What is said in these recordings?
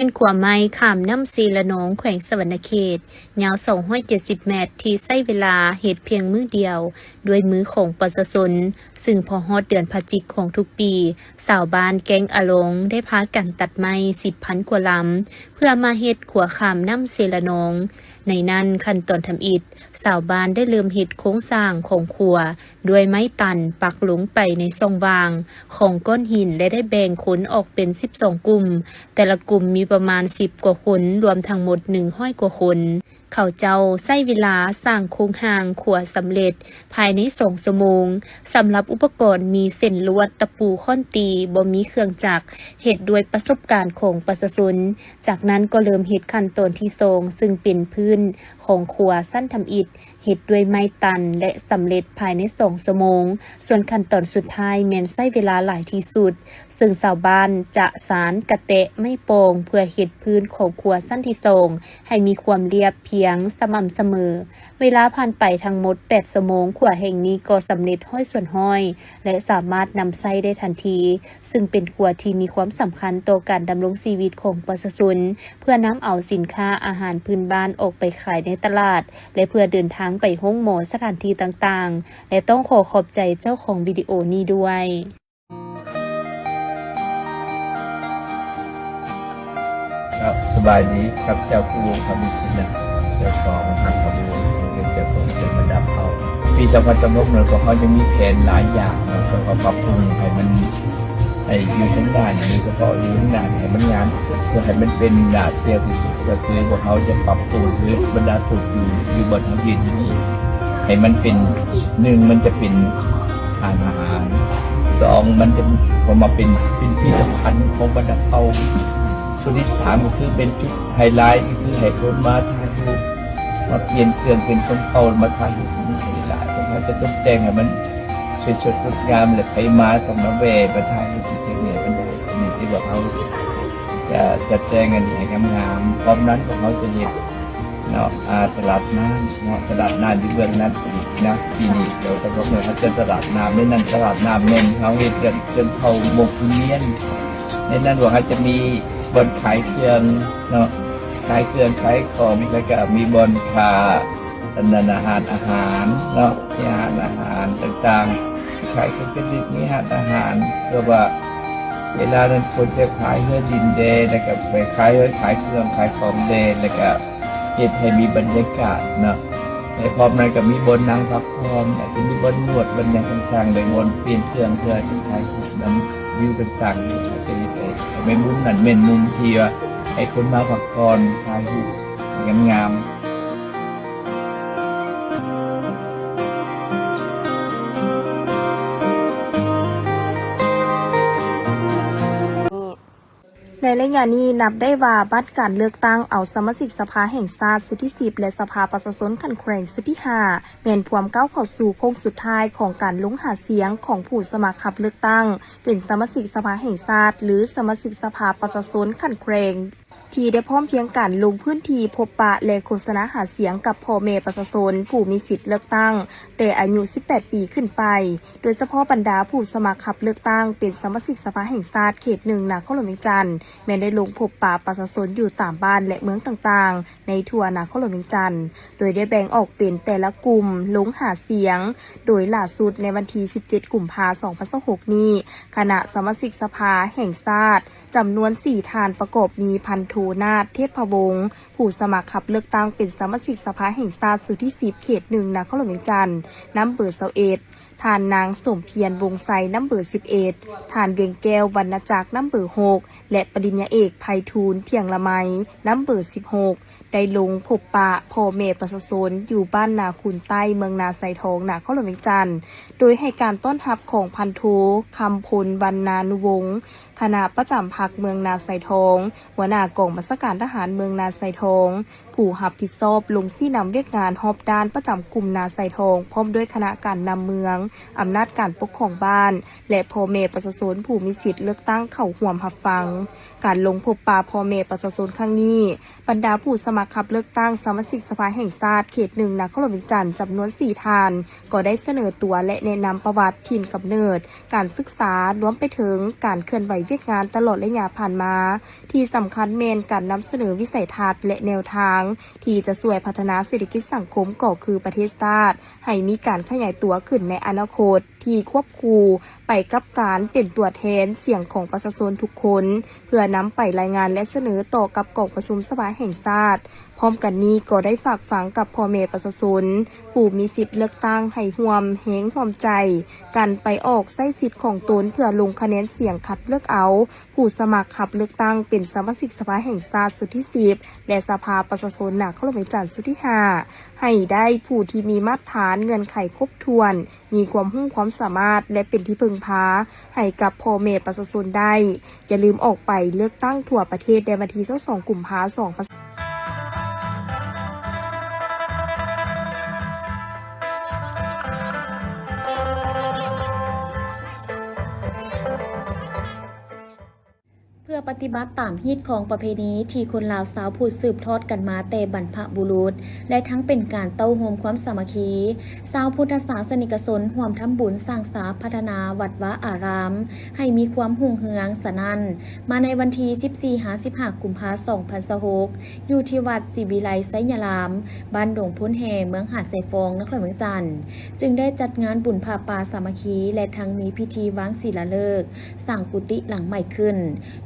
ແມ່ນຂົວໄມ້ຂ້າມນ້ຳເຊລະນອງ ແຂວງສະຫວັນນະເຂດ ຍາວສອງຮ້ອຍເຈັດສິບແມັດ ທີ່ໃຊ້ເວລາເຮັດພຽງມື້ດຽວ ດ້ວຍມືຂອງປະຊາຊົນ, ຊຶ່ງພໍຮອດເດືອນພະຈິກຂອງທຸກປີ, ຊາວບ້ານແກ້ງອາລອງໄດ້ພາກັນຕັດໄມ້ສິບພັນກວ່າລຳ ເພື່ອມາເຮັດຂົວຂ້າມນ້ຳເຊລະນອງ. ໃນນັ້ນ, ຂັ້ນຕອນທຳອິດ, ຊາວບ້ານໄດ້ເລີ່ມເຮັດໂຄງສ້າງຂອງຂົວດ້ວຍໄມ້ຕັນປັກລົງໄປໃນຊ່ອງວ່າງຂອງກ້ອນຫີນ ແລະ ໄດ້ແບ່ງຄົນອອກເປັນສິບສອງກຸ່ມ, ແຕ່ລະກຸ່ມມີປະມານສິບກວ່າຄົນ, ລວມທັງໝົດໜຶ່ງຮ້ອຍກວ່າຄົນ. ເຂົາເຈົ້າໃຊ້ເວລາສ້າງໂຄງຮ່າງຂົວສຳເລັດພາຍໃນສອງຊົ່ວໂມງ. ສຳລັບອຸປະກອນມີເສັ້ນລວດ, ຕະປູ, ຄ້ອນຕີ, ບໍ່ມີເຄື່ອງຈັກ, ເຮັດດ້ວຍປະສົບການຂອງປະຊາຊົນ. ຈາກນັ້ນກໍເລີ່ມເຮັດຂັ້ນຕອນທີສອງ ຊຶ່ງເປັນພື້ນຂອງຂົວຊັ້ນທຳອິດ, ເຮັດດ້ວຍໄມ້ຕັນ ແລະ ສຳເລັດພາຍໃນສອງຊົ່ວໂມງ. ສ່ວນຂັ້ນຕອນສຸດທ້າຍແມ່ນໃຊ້ເວລາຫຼາຍທີ່ສຸດ, ເຊິ່ງຊາວບ້ານຈະສານກະແຕະໄມ້ປອງ ເພື່ອເຮັດພື້ນຂອງຂົວຊັ້ນທີສອງໃຫ້ມີຄວາມລຽບພຽງສະໝ່ຳສະເໝີ. ເວລາຜ່ານໄປທັງໝົດແປດຊົ່ວໂມງ, ຂົວແຫ່ງນີ້ກໍສຳເລັດຮ້ອຍສ່ວນຮ້ອຍ ແລະ ສາມາດນຳໃຊ້ໄດ້ທັນທີ, ຊຶ່ງເປັນຂົວທີ່ມີຄວາມສຳຄັນຕໍ່ການດຳລົງຊີວິດຂອງປະຊາຊົນ, ເພື່ອນຳເອົາສິນຄ້າອາຫານພື້ນບ້ານອອກໄປຂາຍໃນຕະຫຼາດ ແລະ ເພື່ອເດີນທາງໄປໂຮງໝໍ, ສະຖານທີ່ຕ່າງໆ ແລະ ຕ້ອງຂໍຂອບໃຈເຈົ້າຂອງວິດີໂອນີ້ດ້ວຍ. ຄະ ສະບາຍດີ ຂ້າພະເຈົ້າ ພູວົງຄຳ ວິສິດນະ ເຈົ້າຂອງຮ້ານຄາບູ ເຈົ້າຂອງເຄື່ອງປະດັບເຮົາ. ປີສອງພັນຊາວຫົກ ນີ້ ພວກເຮົາຍັງມີແຜນຫຼາຍຢ່າງເນາະ ສຳລັບປັບປຸງໃຫ້ມັນ ໃຫ້ຢູ່ທາງດ້ານ ໂດຍສະເພາະຢູ່ທາງດ້ານໃຫ້ມັນງາມທີ່ສຸດ ເພື່ອໃຫ້ມັນເປັນໜ້າທ່ຽວທີ່ສຸດ ກໍຄືພວກເຮົາຈະປັບປຸງຄືບັນດາຈຸດຢູ່ ຢູ່ບ່ອນເຮົາຢືນຢູ່ນີ້ ໃຫ້ມັນເປັນ ໜຶ່ງ ມັນຈະເປັນຮ້ານອາຫານ, ສອງ ມັນຈະເຂົ້າມາເປັນ ເປັນພິພິທະພັນຂອງບັນດາເຜົ່າ, ສ່ວນທີສາມ ກໍຄືເປັນຈຸດໄຮໄລ ກໍຄືໃຫ້ຄົນມາຖ່າຍຮູບ ມາປ່ຽນເຄື່ອງເປັນຊົນເຜົ່າ ມາຖ່າຍຮູບນີ້ຫຼາຍ. ພວກເຮົາຈະຕົກແຕ່ງໃຫ້ມັນ ສວຍສົດງົດງາມ ແລະ ໃຜມາຕ້ອງມາແວ່ມາຖ່າຍຮູບທີ່ເທິງນີ້ໃຫ້ມັນໄດ້. ອັນນີ້ທີ່ວ່າເຮົາຈະຈັດແຈງອັນນີ້ໃຫ້ງາມໆ. ພ້ອມນັ້ນພວກເຮົາຈະເຮັດເນາະ ອາ ຕະຫຼາດນ້ຳເນາະ ຕະຫຼາດນ້ຳຢູ່ເບື້ອງນັ້ນອີກນະ. ປີນີ້ເຮົາຈະ ເຮົາຈັດຕະຫຼາດນ້ຳ ໃນນັ້ນຕະຫຼາດນ້ຳແມ່ນເຮົາເຮັດເຮືອນ ເຮືອນເຜົ່າມົກມຽນ. ໃນນັ້ນພວກເຮົາຈະມີບ່ອນຂາຍເຄື່ອງເນາະ ຂາຍເຄື່ອງຂາຍຂອງ ແລ້ວກະມີບ່ອນຂາຍ ອັນນັ້ນ ອາຫານ ອາຫານເນາະ ມີຮ້ານອາຫານຕ່າງໆ ຂາຍເຄື່ອງກິນດື່ມ ມີຮ້ານອາຫານ ເພື່ອວ່າເວລານັ້ນຄົນຈະຂາຍເຮືອດິນແດ່ ແລ້ວກະໄປຂາຍເຮືອ ຂາຍເຄື່ອງຂາຍຂອງແດ່ ແລ້ວກະເຮັດໃຫ້ມີບັນຍາກາດເນາະ. ແລະ ພ້ອມນັ້ນກະມີບ່ອນນັ່ງພັກຜ່ອນ ອາດຈະມີບ່ອນນວດ ບ່ອນຫຍັງຕ່າງໆ ແລະ ບ່ອນປ່ຽນເຄື່ອງ ເພື່ອຈະຖ່າຍຮູບນຳວິວຕ່າງໆ ອາດຈະເຮັດໃຫ້ແມ່ນມຸມນັ້ນແມ່ນມຸມທີ່ວ່າໃຫ້ຄົນມາພັກຜ່ອນ ຖ່າຍຮູບ ງາມໆ. ໃນໄລຍະນີ້ນັບໄດ້ວ່າບັດການເລືອກຕັ້ງເອົາສະມາຊິກສະພາແຫ່ງຊາດຊຸດທີສິບ ແລະ ສະພາປະຊາຊົນຂັ້ນແຂວງຊຸດທີຫ້າ ແມ່ນພວມກ້າວເຂົ້າສູ່ໂຄ້ງສຸດທ້າຍຂອງການລົງຫາສຽງຂອງຜູ້ສະໝັກຮັບເລືອກຕັ້ງເປັນສະມາຊິກສະພາແຫ່ງຊາດ ຫຼື ສະມາຊິກສະພາປະຊາຊົນຂັ້ນແຂວງ ທີ່ໄດ້ພ້ອມພຽງກັນລົງພື້ນທີ່ພົບປະ ແລະ ໂຄສະນາຫາສຽງກັບພໍ່ແມ່ປະຊາຊົນຜູ້ມີສິດເລືອກຕັ້ງແຕ່ອາຍຸສິບແປດປີຂຶ້ນໄປ, ໂດຍສະເພາະບັນດາຜູ້ສະໝັກຮັບເລືອກຕັ້ງເປັນສະມາຊິກສະພາແຫ່ງຊາດເຂດໜຶ່ງນະຄອນຫຼວງວຽງຈັນ ແມ່ນໄດ້ລົງພົບປະປະຊາຊົນຢູ່ຕາມບ້ານ ແລະ ເມືອງຕ່າງໆໃນທົ່ວນະຄອນຫຼວງວຽງຈັນ, ໂດຍໄດ້ແບ່ງອອກເປັນແຕ່ລະກຸ່ມລົງຫາສຽງ, ໂດຍຫຼ້າສຸດໃນວັນທີສິບເຈັດ ກຸມພາ ສອງພັນຊາວຫົກນີ້, ຄະນະສະມາຊິກສະພາແຫ່ງຊາດ ຈຳນວນສີ່ທ່ານ ປະກອບມີພັນໂທ ນາດ ເທບພະວົງ ຜູ້ສະໝັກຮັບເລືອກຕັ້ງເປັນສະມາຊິກສະພາແຫ່ງຊາດຊຸດທີສິບ ເຂດໜຶ່ງ ນະຄອນຫຼວງວຽງຈັນ ນຳເບີຊາວເອັດ, ທ່ານນາງ ສົມພຽນ ວົງໄຊ ນຳເບີສິບເອັດ, ທ່ານ ວຽງແກ້ວ ວັນນະຈັກ ນຳເບີຫົກ ແລະ ປະລິນຍາເອກ ໄພທູນ ທ່ຽງລະໄມ ນຳເບີສິບຫົກ ໄດ້ລົງພົບປະພໍ່ແມ່ປະຊາຊົນຢູ່ບ້ານນາຄູນໃຕ້ ເມືອງນາຊາຍທອງ ນະຄອນຫຼວງວຽງຈັນ ໂດຍໃຫ້ການຕ້ອນຮັບຂອງພັນໂທ ຄຳພົນ ວັນນານຸວົງ ຄະນະປະຈຳພັກເມືອງນາຊາຍທອງ, ຫົວໜ້າກອງບັນຊາການທະຫານເມືອງນາຊາຍທອງ, ຜູ້ຮັບຜິດຊອບລົງຊີ້ນຳວຽກງານຮອບດ້ານປະຈຳກຸ່ມນາຊາຍທອງ ພ້ອມດ້ວຍຄະນະການນຳເມືອງ, ອຳນາດການປົກຄອງບ້ານ ແລະ ພໍ່ແມ່ປະຊາຊົນຜູ້ມີສິດເລືອກຕັ້ງເຂົ້າຮ່ວມຮັບຟັງ. ການລົງພົບປະພໍ່ແມ່ປະຊາຊົນຄັ້ງນີ້, ບັນດາຜູ້ສະໝັກຮັບເລືອກຕັ້ງສະມາຊິກສະພາແຫ່ງຊາດເຂດໜຶ່ງ ນະຄອນຫຼວງວຽງຈັນ ຈຳນວນສີ່ທ່ານ ກໍໄດ້ສະເໜີຕົວ ແລະ ແນະນຳປະຫວັດ, ຖິ່ນກຳເນີດ, ການສຶກສາ, ລວມໄປເຖິງການເຄື່ອນໄຫວວຽກງານຕະຫຼອດໄລຍະຜ່ານມາ. ທີ່ສຳຄັນແມ່ນການນຳສະເໜີວິໄສທັດ ແລະ ແນວທາງທີ່ຈະຊ່ວຍພັດທະນາເສດຖະກິດສັງຄົມ ກໍຄືປະເທດຊາດ ໃຫ້ມີການຂະຫຍາຍຕົວຂຶ້ນໃນອະນາຄົດ ທີ່ຄວບຄູ່ໄປກັບການເປັນຕົວແທນສຽງຂອງປະຊາຊົນທຸກຄົນ ເພື່ອນຳໄປລາຍງານ ແລະ ສະເໜີຕໍ່ກັບກອງປະຊຸມສະພາແຫ່ງຊາດ. ພ້ອມກັນນີ້ກໍໄດ້ຝາກຝັງກັບພໍ່ແມ່ປະຊາຊົນ ຜູ້ມີສິດເລືອກຕັ້ງ ໃຫ້ຮ່ວມແຮງຮ່ວມໃຈກັນໄປອອກໃຊ້ສິດຂອງຕົນ ເພື່ອລົງຄະແນນສຽງຄັດເລືອກເອົາ ຜູ້ສະໝັກຮັບເລືອກຕັ້ງເປັນສະມາຊິກສະພາແຫ່ງຊາດຊຸດທີສິບ ແລະ ສະພາປະຊາຊົນນະຄອນຫຼວງວຽງຈັນຊຸດທີຫ້າ ໃຫ້ໄດ້ຜູ້ທີ່ມີມາດຖານເງື່ອນໄຂຄົບຖ້ວນ, ມີຄວາມຮູ້ຄວາມສາມາດ ແລະ ເປັນທີ່ເພິ່ງພາໃຫ້ກັບພໍ່ແມ່ປະຊາຊົນໄດ້. ຢ່າລືມອອກໄປເລືອກຕັ້ງທົ່ວປະເທດໃນວັນທີຊາວສອງ ກຸມພາ ສອງພັນ ເພື່ອປະຕິບັດຕາມຮີດຄອງປະເພນີທີ່ຄົນລາວຊາວພຸດສືບທອດກັນມາແຕ່ບັນພະບຸລຸດ ແລະ ທັງເປັນການເຕົ້າໂຮມຄວາມສາມັກຄີ, ຊາວພຸດທະສາສະນິກະຊົນຮ່ວມທຳບຸນສ້າງສາພັດທະນາວັດວາອາຣາມໃຫ້ມີຄວາມຮຸ່ງເຮືອງ. ສະນັ້ນ, ມາໃນວັນທີສິບສີ່ຫາສິບຫ້າ ກຸມພາ ສອງພັນຊາວຫົກ ຢູ່ທີ່ວັດສີວິໄລໄຊຍະລາມ ບ້ານດົງໂພນແຮ່ ເມືອງຫາດຊາຍຟອງ ນະຄອນຫຼວງວຽງຈັນ ຈຶ່ງໄດ້ຈັດງານບຸນຜ້າປ່າສາມັກຄີ ແລະ ທັງມີພິທີວາງສີລາເລີກ ສ້າງກຸຕິຫຼັງໃໝ່ຂຶ້ນ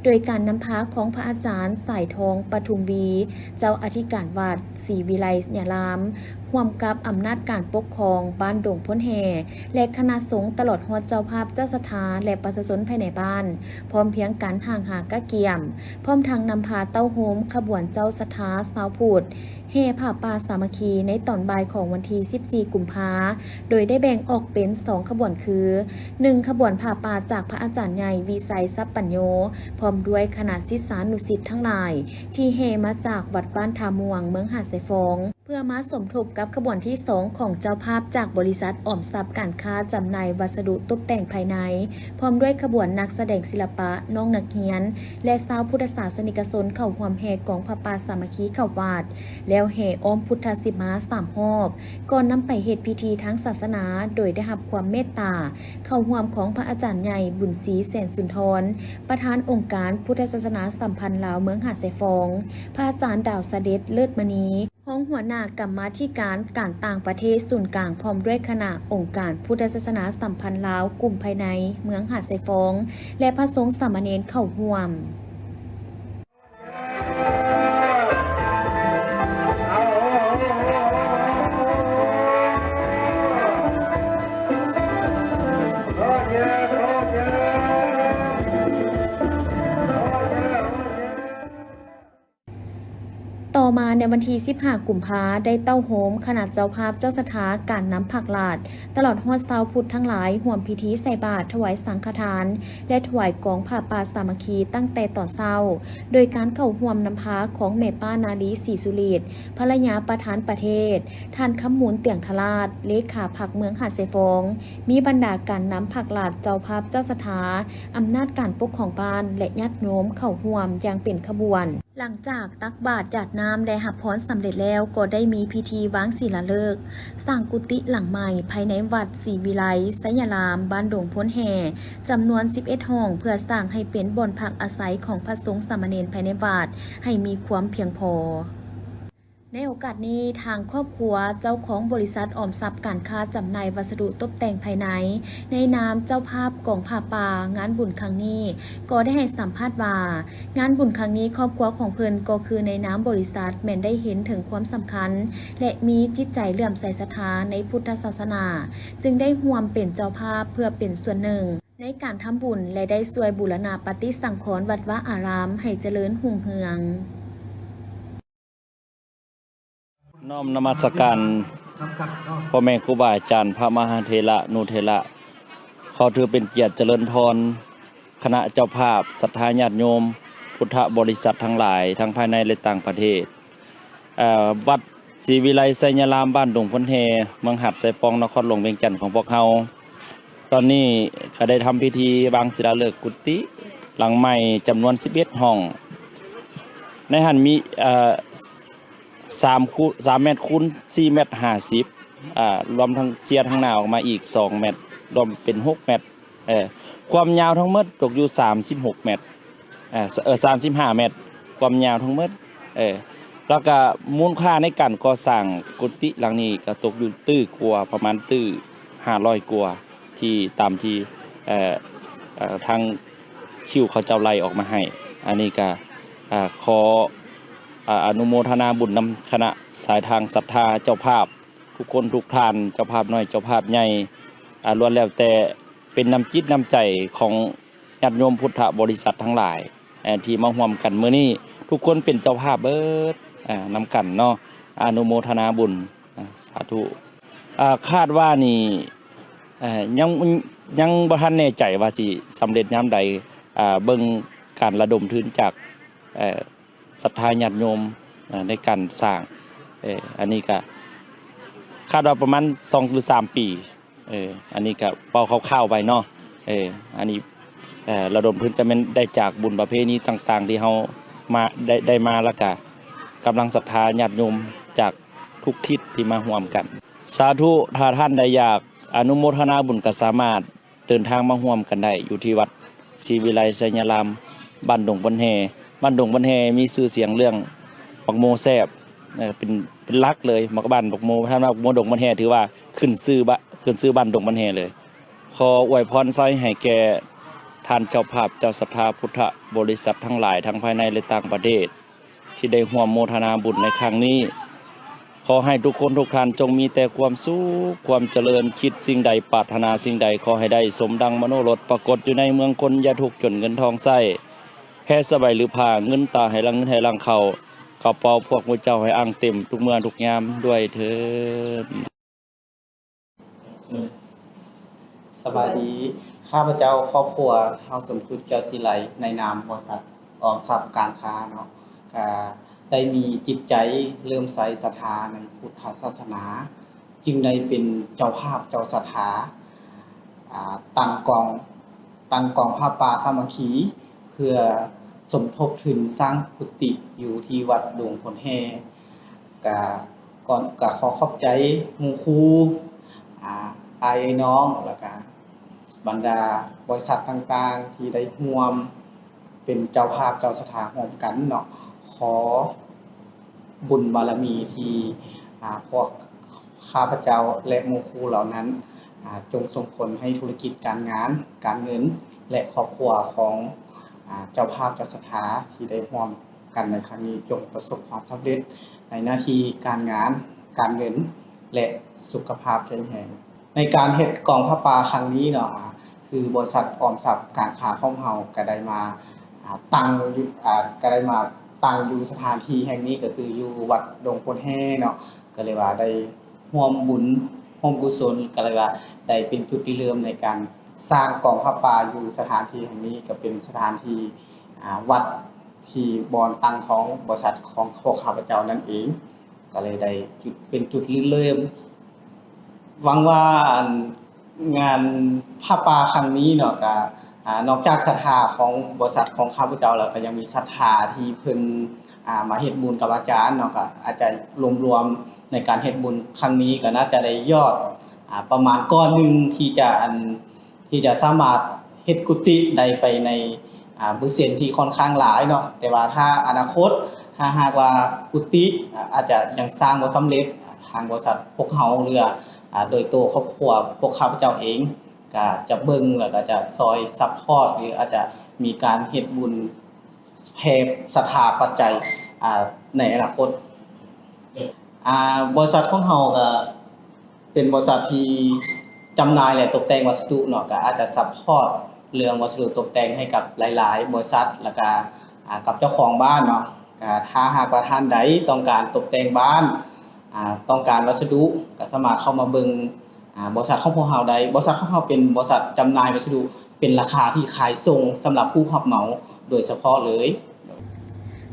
ໂດຍການນຳພາຂອງພະອາຈານ ສາຍທອງ ປະທຸມວີ ເຈົ້າອະທິການວັດ ສີວິໄລຍາລາມ ຮ່ວມກັບອຳນາດການປົກຄອງບ້ານດົງໂພນແຮ່ ແລະ ຄະນະສົງ ຕະຫຼອດຮອດເຈົ້າພາບເຈົ້າສັດທາ ແລະ ປະຊາຊົນພາຍໃນບ້ານ ພ້ອມພຽງກັນຫ້າງຫາກະກຽມ, ພ້ອມທັງນຳພາເຕົ້າໂຮມຂະບວນເຈົ້າສັດທາຊາວພຸດ ແຫ່ຜ້າປ່າສາມັກຄີໃນຕອນບ່າຍຂອງວັນທີສິບສີ່ ກຸມພາ ໂດຍໄດ້ແບ່ງອອກເປັນສອງຂະບວນຄື ໜຶ່ງ ຂະບວນຜ້າປ່າຈາກພະອາຈານໃຫຍ່ ວິໄຊ ສັບປັນໂຍ ພ້ອມດ້ວຍຄະນະສິດສານຸສິດທັງຫຼາຍ ທີ່ແຫ່ມາຈາກວັດບ້ານທ່າມ່ວງ ເມືອງຫາດຊາຍຟອງ ເພື່ອມາສົມທົບກັບຂະບວນທີສອງຂອງເຈົ້າພາບຈາກບໍລິສັດອອມຊັບການຄ້າຈຳໜ່າຍວັດສະດຸຕົບແຕ່ງພາຍໃນ ພ້ອມດ້ວຍຂະບວນນັກສະແດງສິລະປະ, ນ້ອງນັກຮຽນ ແລະ ຊາວພຸດທະສາສະນິກະຊົນເຂົ້າຮ່ວມແຫ່ກອງຜ້າປ່າສາມັກຄີເຂົ້າວັດ ແລ້ວແຫ່ອ້ອມພຸດທະສີມາສາມຮອບ ກ່ອນນຳໄປເຮັດພິທີທາງສາສະໜາ ໂດຍໄດ້ຮັບຄວາມເມດຕາເຂົ້າຮ່ວມຂອງພະອາຈານໃຫຍ່ ບຸນສີ ແສນສຸນທອນ ປະທານອົງການພຸດທະສາສະໜາສຳພັນລາວເມືອງຫາດຊາຍຟອງ, ພະອາຈານ ດາວສະເດັດ ເລີດມະນີ ຮອງຫົວໜ້າກຳມາທິການການຕ່າງປະເທດສູນກາງ ພ້ອມດ້ວຍຄະນະອົງການພຸດທະສາສະໜາສຳພັນລາວກຸ່ມພາຍໃນເມືອງຫາດຊາຍຟອງ ແລະ ພະສົງສາມະເນນເຂົ້າຮ່ວມ. ຕໍ່ມາໃນວັນທີສິບຫ້າ ກຸມພາ ໄດ້ເຕົ້າໂຮມຄະນະເຈົ້າພາບເຈົ້າສັດທາການນຳພາກລັດ ຕະຫຼອດຮອດຊາວພຸດທັງຫຼາຍ ຮ່ວມພິທີໃສ່ບາດ, ຖວາຍສັງຄະທານ ແລະ ຖວາຍກອງຜ້າປ່າສາມັກຄີຕັ້ງແຕ່ຕອນເຊົ້າ ໂດຍການເຂົ້າຮ່ວມນຳພາຂອງແມ່ປ້ານາລີ ສີສຸລີດ ພັນລະຍາປະທານປະເທດ, ທ່ານ ຄຳມູນ ຕຽງທະລາດ ເລຂາພັກເມືອງຫາດຊາຍຟອງ, ມີບັນດາການນຳພາກລັດ, ເຈົ້າພາບເຈົ້າສັດທາ, ອຳນາດການປົກຄອງບ້ານ ແລະ ຍາດໂຍມເຂົ້າຮ່ວມຢ່າງເປັນຂະບວນ. ຫຼັງຈາກຕັກບາດຢາດນ້ຳ ແລະ ຮັບພອນສຳເລັດແລ້ວ, ກໍໄດ້ມີພິທີວາງສີລາເລີກ ສ້າງກຸຕິຫຼັງໃໝ່ພາຍໃນວັດສີວິໄລໄຊຍະລາມ ບ້ານດົງໂພນແຮ່ ຈຳນວນສິບເອັດຫ້ອງ ເພື່ອສ້າງໃຫ້ເປັນບ່ອນພັກອາໄສຂອງພະສົງສາມະເນນພາຍໃນວັດ ໃຫ້ມີຄວາມພຽງພໍ. ໃນໂອກາດນີ້, ທາງຄອບຄົວເຈົ້າຂອງບໍລິສັດອອມຊັບການຄ້າຈຳໜ່າຍວັດສະດຸຕົບແຕ່ງພາຍໃນ ໃນນາມເຈົ້າພາບກອງຜ້າປ່າງານບຸນຄັ້ງນີ້ ກໍໄດ້ໃຫ້ສຳພາດວ່າ, ງານບຸນຄັ້ງນີ້ຄອບຄົວຂອງເພິ່ນກໍຄືໃນນາມບໍລິສັດ ແມ່ນໄດ້ເຫັນເຖິງຄວາມສຳຄັນ ແລະ ມີຈິດໃຈເຫຼື້ອມໃສສັດທາໃນພຸດທະສາສະໜາ ຈຶ່ງໄດ້ຮ່ວມເປັນເຈົ້າພາບເພື່ອເປັນສ່ວນໜຶ່ງໃນການທຳບຸນ ແລະ ໄດ້ຊ່ວຍບູລະນະປະຕິສັງຂອນວັດວາອາຣາມໃຫ້ຈະເລີນຮຸ່ງເຮືອງ. ນ້ອມນະມັດສະການພໍ່ແມ່ຄູບາອາຈານ ພະມະຫາເຖລະນຸເຖລະ ຂໍຖືເປັນກຽດຈະເລີນພອນ ຄະນະເຈົ້າພາບ, ສັດທາຍາດໂຍມ, ພຸດທະບໍລິສັດທັງຫຼາຍ ທັງພາຍໃນ ແລະ ຕ່າງປະເທດ. ເອີ ວັດສີວິໄລໄຊຍະລາມ ບ້ານດົງໂພນແຮ່ ເມືອງຫາດຊາຍຟອງ ນະຄອນຫຼວງວຽງຈັນຂອງພວກເຮົາ ຕອນນີ້ກໍໄດ້ທຳພິທີວາງສິລາເລີກກຸຕິຫຼັງໃໝ່ຈຳນວນສິບເອັດຫ້ອງ. ໃນຫັ້ນມີ ເອີ ສາມ ຄູ ສາມແມັດຄູນສີ່ແມັດຫ້າສິບ ອາ ລວມທັງເຊຍທາງໜ້າອອກມາອີກສອງແມັດ ລວມເປັນຫົກແມັດ. ເອີ ຄວາມຍາວທັງໝົດຕົກຢູ່ສາມສິບຫົກແມັດ ເອີ ເອີ ສາມສິບຫ້າແມັດ ຄວາມຍາວທັງໝົດ. ເອີ ແລ້ວກະມູນຄ່າໃນການກໍ່ສ້າງກຸຕິຫຼັງນີ້ກໍຕົກຢູ່ຕື້ກວ່າ ປະມານຕື້ຫ້າຮ້ອຍກວ່າ ທີ່ຕາມທີ່ ເອີ ເອີ ທາງຄິວເຂົາເຈົ້າໄລ່ອອກມາໃຫ້. ອັນນີ້ກະ ເອີ ຂໍ ອາ ອະນຸໂມທະນາບຸນນຳຄະນະສາຍທາງສັດທາເຈົ້າພາບທຸກຄົນທຸກທ່ານ, ເຈົ້າພາບນ້ອຍເຈົ້າພາບໃຫຍ່ ອາ ລ້ວນແລ້ວແຕ່ເປັນນ້ຳຈິດນ້ຳໃຈຂອງຍາດໂຍມພຸດທະບໍລິສັດທັງຫຼາຍ ເອີ ທີ່ມາຮ່ວມກັນມື້ນີ້. ທຸກຄົນເປັນເຈົ້າພາບເບີດ ອາ ນຳກັນເນາະ. ອະນຸໂມທະນາບຸນ ອາ ສາທຸ. ອາ ຄາດວ່ານີ້ ເອີ ຍັງ ຍັງບໍ່ທັນແນ່ໃຈວ່າຊິສຳເລັດຍາມໃດ ອາ ເບິ່ງການລະດົມທຶນຈາກ ເອີ ສັດທາຍາດໂຍມ ເອີ ໃນການສ້າງ ເອີ ອັນນີ້ກະຄາດວ່າປະມານສອງຫຼືສາມປີ. ເອີ ອັນນີ້ກະເວົ້າຄ່າວໆໄປເນາະ. ເອີ ອັນນີ້ ເອີ ລະດົມທຶນກະແມ່ນໄດ້ຈາກບຸນປະເພນີຕ່າງໆທີ່ເຮົາມາ ໄດ້ ໄດ້ມາ ແລ້ວກະກຳລັງສັດທາຍາດໂຍມຈາກທຸກທິດທີ່ມາຮ່ວມກັນ. ສາທຸ. ຖ້າທ່ານໃດຢາກອະນຸໂມທະນາບຸນກະສາມາດ ເດີນທາງມາຮ່ວມກັນໄດ້ຢູ່ທີ່ວັດສີວິໄລໄຊຍະລາມ ບ້ານດົງບົນແຮ່. ບ້ານດົງບົນແຮ່ມີຊື່ສຽງເລື່ອງໝາກໂມແຊບ ເປັນ ເປັນຫຼັກເລີຍ. ໝາກ ບ້ານໝາກໂມ ທ່ານວ່າໝາກໂມດົງບົນແຮ່ ຖືວ່າຂຶ້ນຊື່ ບະ ຂຶ້ນຊື່ບ້ານດົງບົນແຮ່ເລີຍ. ຂໍອວຍພອນໄຊໃຫ້ແກ່ທ່ານເຈົ້າພາບ ເຈົ້າສັດທາພຸດທະບໍລິສັດທັງຫຼາຍ ທັງພາຍໃນ ແລະ ຕ່າງປະເທດ ທີ່ໄດ້ຮ່ວມໂມທະນາບຸນໃນຄັ້ງນີ້. ຂໍໃຫ້ທຸກຄົນທຸກທ່ານຈົ່ງມີແຕ່ຄວາມສຸກ ຄວາມຈະເລີນ, ຄິດສິ່ງໃດ ປາດຖະໜາສິ່ງໃດ ຂໍໃຫ້ໄດ້ສົມດັ່ງມະໂນລົດ, ປາກົດຢູ່ໃນເມືອງຄົນ, ຢ່າທຸກຈົນເງິນທອງໃຊ້, ແພສະບາຍຫຼືຜ້າ, ເງິນຕາໃຫ້ຫຼັ່ງ, ເງິນໃຫ້ຫຼັ່ງເຂົ້າ, ກະເປົາພວກໝູ່ເຈົ້າໃຫ້ອ່າງເຕັມທຸກເມື່ອທຸກຍາມດ້ວຍເທີ້ນ. ສະບາຍດີ, ຂ້າພະເຈົ້າຄອບຄົວ ທ້າວ ສົມຈຸດ ແກ້ວສີໄລ ໃນນາມບໍລິສັດອອມຊັບການຄ້າເນາະ, ກະໄດ້ມີຈິດໃຈເຫຼື້ອມໃສສັດທາໃນພຸດທະສາສະໜາ, ຈຶ່ງໄດ້ເປັນເຈົ້າພາບເຈົ້າສັດທາ ອາ ຕັ້ງກອງ ຕັ້ງກອງຜ້າປ່າສາມັກຄີ ເພື່ອສົມທົບທຶນສ້າງກຸຕິຢູ່ທີ່ວັດດົງໂພນແຮ່. ກະ ກ່ອນ ກະຂໍຂອບໃຈໝູ່ຄູ່ ອາ ອ້າຍເອື້ອຍນ້ອງ ແລ້ວກະບັນດາບໍລິສັດຕ່າງໆ ທີ່ໄດ້ຮ່ວມເປັນເຈົ້າພາບເຈົ້າສັດທາຮ່ວມກັນເນາະ. ຂໍບຸນບາລະມີທີ່ ອາ ພວກ ຂ້າພະເຈົ້າ ແລະ ໝູ່ຄູ່ເຫຼົ່ານັ້ນ ອາ ຈົ່ງສົ່ງຜົນໃຫ້ທຸລະກິດການງານ, ການເງິນ ແລະ ຄອບຄົວຂອງ ອາ ເຈົ້າພາບເຈົ້າສັດທາທີ່ໄດ້ຮ່ວມກັນໃນຄັ້ງນີ້ ຈົ່ງປະສົບຄວາມສຳເລັດໃນໜ້າທີ່ການງານ, ການເງິນ ແລະ ສຸຂະພາບແຂງແຮງ. ໃນການເຮັດກອງຜ້າປ່າຄັ້ງນີ້ເນາະ ອາ ຄືບໍລິສັດອອມຊັບການຄ້າຂອງເຮົາກະໄດ້ມາ ອາ ຕັ້ງຢູ່ ອາ ກະໄດ້ມາຕັ້ງຢູ່ສະຖານທີ່ແຫ່ງນີ້ ກະຄືຢູ່ວັດດົງໂພນແຮ່ເນາະ. ກໍເລີຍວ່າໄດ້ຮ່ວມບຸນຮ່ວມກຸສົນ ກໍເລີຍວ່າໄດ້ເປັນຈຸດລິເລີ່ມໃນການສ້າງກອງຜ້າປ່າຢູ່ສະຖານທີ່ແຫ່ງນີ້ ກໍເປັນສະຖານທີ່ ອາ ວັດທີ່ບ່ອນຕັ້ງຂອງບໍລິສັດຂອງພວກຂ້າພະເຈົ້ານັ້ນເອງ ກໍເລີຍໄດ້ຈຸດ ເປັນຈຸດລິເລີ່ມ. ຫວັງວ່າ ອັນ ງານຜ້າປ່າຄັ້ງນີ້ເນາະ ກະ ອາ ນອກຈາກສັດທາຂອງບໍລິສັດຂອງຂ້າພະເຈົ້າແລ້ວ ກະຍັງມີສັດທາທີ່ເພິ່ນ ອາ ມາເຮັດບຸນກັບອາຈານເນາະ ກະອາດຈະລວມໆໃນການເຮັດບຸນຄັ້ງນີ້ ກະໜ້າຈະໄດ້ຍອດ ອາ ປະມານກ້ອນໜຶ່ງທີ່ຈະ ອັນ ທີ່ຈະສາມາດເຮັດກຸຕິໄດ້ໄປໃນ ອາ ເປີເຊັນທີ່ຂ້ອນຂ້າງຫຼາຍເນາະ. ແຕ່ວ່າຖ້າອະນາຄົດ ຖ້າຫາກວ່າກຸຕິ ອາ ອາດຈະຍັງສ້າງບໍ່ສຳເລັດ ທາງບໍລິສັດພວກເຮົາ ຫຼືວ່າ ອາ ໂດຍໂຕຄອບຄົວພວກຂ້າພະເຈົ້າເອງ ກະຈະເບິ່ງ ແລ້ວກະຈະຊ່ອຍຊັບພອດ ຫຼືອາດຈະມີການເຮັດບຸນແຜ່ສັດທາປັດໄຈ ອາ ໃນອະນາຄົດ. ອາ ບໍລິສັດຂອງເຮົາກະເປັນບໍລິສັດທີ່ຈຳໜ່າຍ ແລະ ຕົກແຕ່ງວັດສະດຸເນາະ ກະອາດຈະຊັບພອດເລື່ອງວັດສະດຸຕົກແຕ່ງໃຫ້ກັບຫຼາຍໆບໍລິສັດ ແລ້ວກະ ອາ ກັບເຈົ້າຂອງບ້ານເນາະ. ກະຖ້າຫາກວ່າທ່ານໃດຕ້ອງການຕົກແຕ່ງບ້ານ ອາ ຕ້ອງການວັດສະດຸ ກໍສາມາດເຂົ້າມາເບິ່ງ ອາ ບໍລິສັດຂອງພວກເຮົາໄດ້. ບໍລິສັດຂອງເຮົາເປັນບໍລິສັດຈຳໜ່າຍວັດສະດຸ ເປັນລາຄາທີ່ຂາຍສົ່ງສຳລັບຜູ້ຮັບເໝົາໂດຍສະເພາະເລີຍ.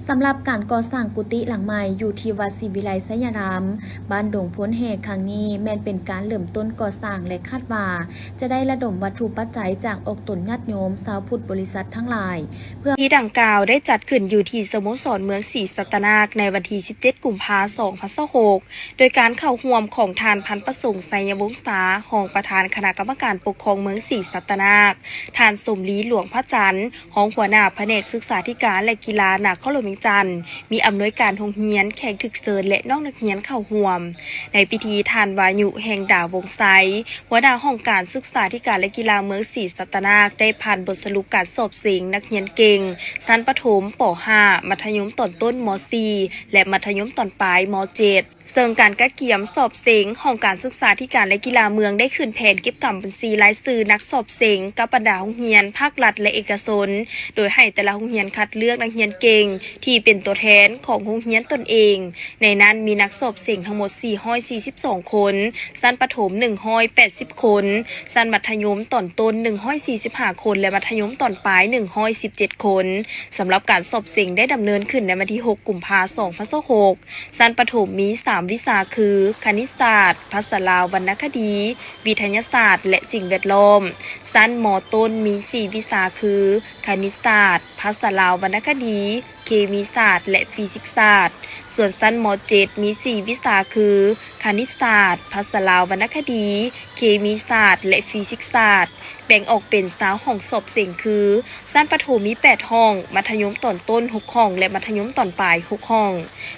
ສ ສຳລັບການກໍ່ສ້າງກຸຕິຫຼັງໃໝ່ຢູ່ທີ່ວັດສີວິໄລໄຊຍາລາມ ບ້ານດົງໂພນແຮ່ ຄັ້ງນີ້ແມ່ນເປັນການເລີ່ມຕົ້ນກໍ່ສ້າງ ແລະ ຄາດວ່າຈະໄດ້ລະດົມວັດຖຸປັດໄຈຈາກອອກຕົນຍາດໂຍມຊາວພຸດບໍລິສັດທັງຫຼາຍ ເພື່ອ ພິທີດັ່ງກ່າວໄດ້ຈັດຂຶ້ນຢູ່ທີ່ສະໂມສອນເມືອງສີສັດຕະນາກ ໃນວັນທີສິບເຈັດ ກຸມພາ ສອງພັນຊາວຫົກ ໂດຍການເຂົ້າຮ່ວມຂອງທ່ານ ພັນປະສົງ ໄຊຍະວົງສາ ຮອງປະທານຄະນະກຳມະການປົກຄອງເມືອງສີສັດຕະນາກ, ທ່ານ ສົມລີ ຫຼວງພະຈັນ ຮອງຫົວໜ້າພະແນກສຶກສາທິການ ແລະ ກິລານະຄອນຫຼວງວຽງຈັນ, ມີອຳນວຍການໂຮງຮຽນ, ແຂກຖືກເຊີນ ແລະ ນ້ອງນັກຮຽນເຂົ້າຮ່ວມ. ໃນພິທີ, ທ່ານ ວາຍຸ ແຫ່ງດາວົງໄຊ ຫົວໜ້າຫ້ອງການສຶກສາທິການ ແລະ ກິລາເມືອງສີສັດຕະນາກ ໄດ້ຜ່ານບົດສະຫຼຸບການສອບເສັງນັກຮຽນເກັ່ງ ຊັ້ນປະຖົມ ປໍຫ້າ, ມັດທະຍົມຕອນຕົ້ນ ມໍສີ່ ແລະ ມັດທະຍົມຕອນປາຍ ມໍເຈັດ. ເຊິ່ງການກະກຽມສອບເສັງ, ຫ້ອງການສຶກສາທິການ ແລະ ກິລາເມືອງໄດ້ຂຶ້ນແຜນເກັບກຳບັນຊີລາຍຊື່ນັກສອບເສັງກັບບັນດາໂຮງຮຽນພາກລັດ ແລະ ເອກະຊົນ, ໂດຍໃຫ້ແຕ່ລະໂຮງຮຽນຄັດເລືອກນັກຮຽນເກັ່ງທີ່ເປັນຕົວແທນຂອງໂຮງຮຽນຕົນເອງ. ໃນນັ້ນມີນັກສອບເສັງທັງໝົດສີ່ຮ້ອຍສີ່ສິບສອງຄົນ, ຊັ້ນປະຖົມໜຶ່ງຮ້ອຍແປດສິບຄົນ, ຊັ້ນມັດທະຍົມຕອນຕົ້ນໜຶ່ງຮ້ອຍສີ່ສິບຫ້າຄົນ ແລະ ມັດທະຍົມຕອນປາຍໜຶ່ງຮ້ອຍສິບເຈັດຄົນ. ສຳລັບການສອບເສັງໄດ້ດຳເນີນຂຶ້ນໃນວັນທີຫົກ ກຸມພາ ສອງພັນຊາວຫົກ. ຊັ້ນປະຖົມມີສາມວິຊາຄື ຄະນິດສາດ, ພາສາລາວ, ວັນນະຄະດີ, ວິທະຍາສາດ ແລະ ສິ່ງແວດລ້ອມ. ຊັ້ນ ມໍຕົ້ນ ມີສີ່ວິຊາຄື ຄະນິດສາດ, ພາສາລາວ, ວັນນະຄະດີ, ເຄມີສາດ ແລະ ຟີຊິກສາດ. ສ່ວນຊັ້ນ ມໍເຈັດ ມີສີ່ວິຊາຄື ຄະນິດສາດ, ພາສາລາວ, ວັນນະຄະດີ, ເຄມີສາດ ແລະ ຟີຊິກສາດ. ແບ່ງອອກເປັນຊາວຫ້ອງສອບເສັງຄື ຊັ້ນປະຖົມມີແປດຫ້ອງ, ມັດທະຍົມຕອນຕົ້ນຫົກຫ້ອງ ແລະ ມັດທະຍົມຕອນປາຍຫົກຫ້ອງ.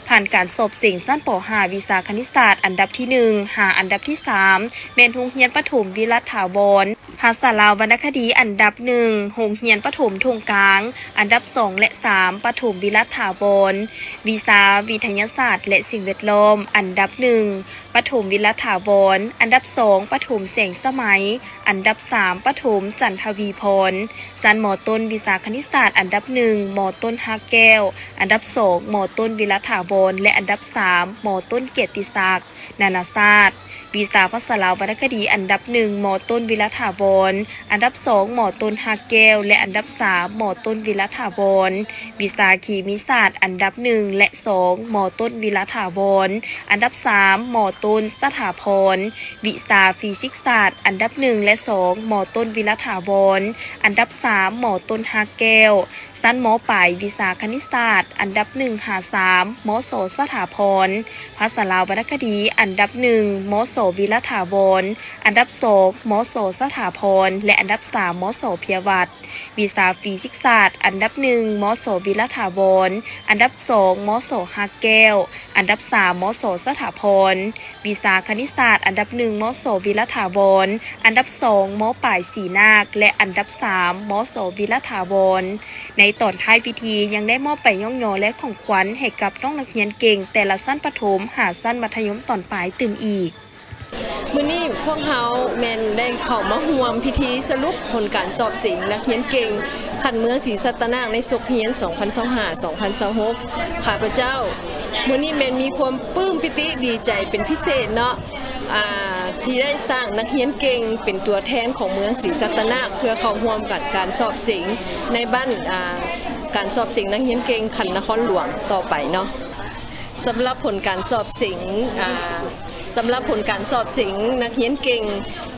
ຜ່ານການສອບເສັງຊັ້ນ ປໍຫ້າ ວິຊາຄະນິດສາດ ອັນດັບທີໜຶ່ງ ຫາອັນດັບທີສາມ ແມ່ນໂຮງຮຽນປະຖົມວິລັດຖາວອນ, ພາສາລາວວັນນະຄະດີອັນດັບໜຶ່ງ ໂຮງຮຽນປະຖົມທົ່ງກາງ ອັນດັບສອງ ແລະ ສາມ ປະຖົມວິລັດຖາວອນ, ວິຊາວິທະຍາສາດ ແລະ ສິ່ງແວດລ້ອມ ອັນດັບໜຶ່ງ ປະຖົມວິລັດຖາວອນ, ອັນດັບສອງ ປະຖົມແສງສະໄໝ, ອັນດັບສາມ ປະຖົມຈັນທະວີພອນ. ຊັ້ນ ມໍຕົ້ນ ວິຊາຄະນິດສາດ ອັນດັບໜຶ່ງ ມໍຕົ້ນ ຮາກແກ້ວ, ອັນດັບສອງ ມໍຕົ້ນ ວິລັດຖາວອນ ແລະ ອັນດັບສາມ ມໍຕົ້ນ ກຽດຕິສັກ ນານາຊາດ. ວິຊາພາສາລາວວັນນະຄະດີ ອັນດັບໜຶ່ງ ມໍຕົ້ນ ວິລັດຖາວອນ, ອັນດັບສອງ ມໍຕົ້ນ ຮາກແກ້ວ ແລະ ອັນດັບສາມ ມໍຕົ້ນ ວິລັດຖາວອນ. ວິຊາເຄມີສາດ ອັນດັບໜຶ່ງ ແລະ ສອງ ມໍຕົ້ນ ວິລັດຖາວອນ, ອັນດັບສາມ ມໍຕົ້ນ ສະຖາພອນ. ວິຊາຟີຊິກສາດ ອັນດັບໜຶ່ງ ແລະ ສອງ ມໍຕົ້ນ ວິລັດຖາວອນ, ອັນດັບສາມ ມໍຕົ້ນ ຮາກແກ້ວ. ຊັ້ນ ມ.ປາຍ ວິຊາຄະນິດສາດ ອັນດັບໜຶ່ງ ຫາ ສາມ ມສ ສະຖາພອນ, ພາສາລາວວັນນະຄະດີ ອັນດັບໜຶ່ງ ມສ ວິລັດຖາວອນ, ອັນດັບສອງ ມສ ສະຖາພອນ ແລະ ອັນດັບສາມ ມສ ເພຍວັດ. ວິຊາຟີຊິກສາດ ອັນດັບໜຶ່ງ ມສ ວິລັດຖາວອນ, ອັນດັບສອງ ມສ ຮາກແກ້ວ, ອັນດັບສາມ ມສ ສະຖາພອນ. ວິຊາຄະນິດສາດ ອັນດັບໜຶ່ງ ມສ ວິລັດຖາວອນ, ອັນດັບສອງ ມ.ປາຍ ສີນາກ ແລະ ອັນດັບສາມ ມສ ວິລັດຖາວອນ. ໃນຕອນທ້າຍພິທີ ຍັງໄດ້ມອບໃບຍ້ອງຍໍ ແລະ ຂອງຂວັນໃຫ້ກັບນ້ອງນັກຮຽນເກັ່ງແຕ່ລະຊັ້ນປະຖົມຫາຊັ້ນມັດທະຍົມຕອນປາຍຕື່ມອີກ. ມື້ນີ້ພວກເຮົາແມ່ນໄດ້ເຂົ້າມາຮ່ວມພິທີສະຫຼຸບຜົນການສອບເສັງນັກຮຽນເກັ່ງຂັ້ນເມືອງສີສັດຕະນາກໃນສົກຮຽນ ສອງພັນຊາວຫ້າ ສອງພັນຊາວຫົກ. ຂ້າພະເຈົ້າ ມື້ນີ້ແມ່ນມີຄວາມປຶ້ມປີຕິດີໃຈເປັນພິເສດເນາະ ອ່າ ທີ່ໄດ້ສ້າງນັກຮຽນເກັ່ງເປັນຕົວແທນຂອງເມືອງສີສັດຕະນາກ ເພື່ອເຂົ້າຮ່ວມກັນການສອບເສັງໃນບັ້ນ ອ່າ ການສອບເສັງນັກຮຽນເກັ່ງຂັ້ນນະຄອນຫຼວງຕໍ່ໄປເນາະ. ສຳລັບຜົນການສອບເສັງ ອ່າ ສຳລັບຜົນການສອບເສັງນັກຮຽນເກັ່ງ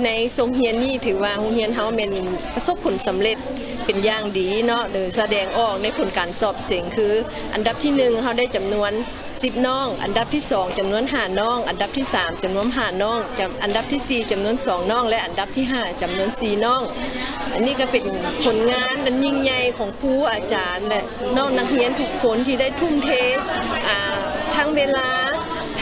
ໃນຊົງຮຽນນີ້ ຖືວ່າໂຮງຮຽນເຮົາແມ່ນປະສົບຜົນສຳເລັດເປັນຢ່າງດີເນາະ ໂດຍສະແດງອອກໃນຜົນການສອບເສັງ ຄື ອັນດັບທີໜຶ່ງ ເຮົາໄດ້ຈຳນວນສິບນ້ອງ, ອັນດັບທີສອງ ຈຳນວນຫ້ານ້ອງ, ອັນດັບທີສາມ ຈຳນວນຫ້ານ້ອງ, ຈຳ ອັນດັບທີສີ່ ຈຳນວນສອງນ້ອງ ແລະ ອັນດັບທີຫ້າ ຈຳນວນສີ່ນ້ອງ. ອັນນີ້ກໍເປັນຜົນງານອັນຍິ່ງໃຫຍ່ຂອງ ຄູອາຈານ ແລະ ນ້ອງນັກຮຽນທຸກຄົນທີ່ໄດ້ທຸ່ມເທ ອ່າ ທັງເວລາ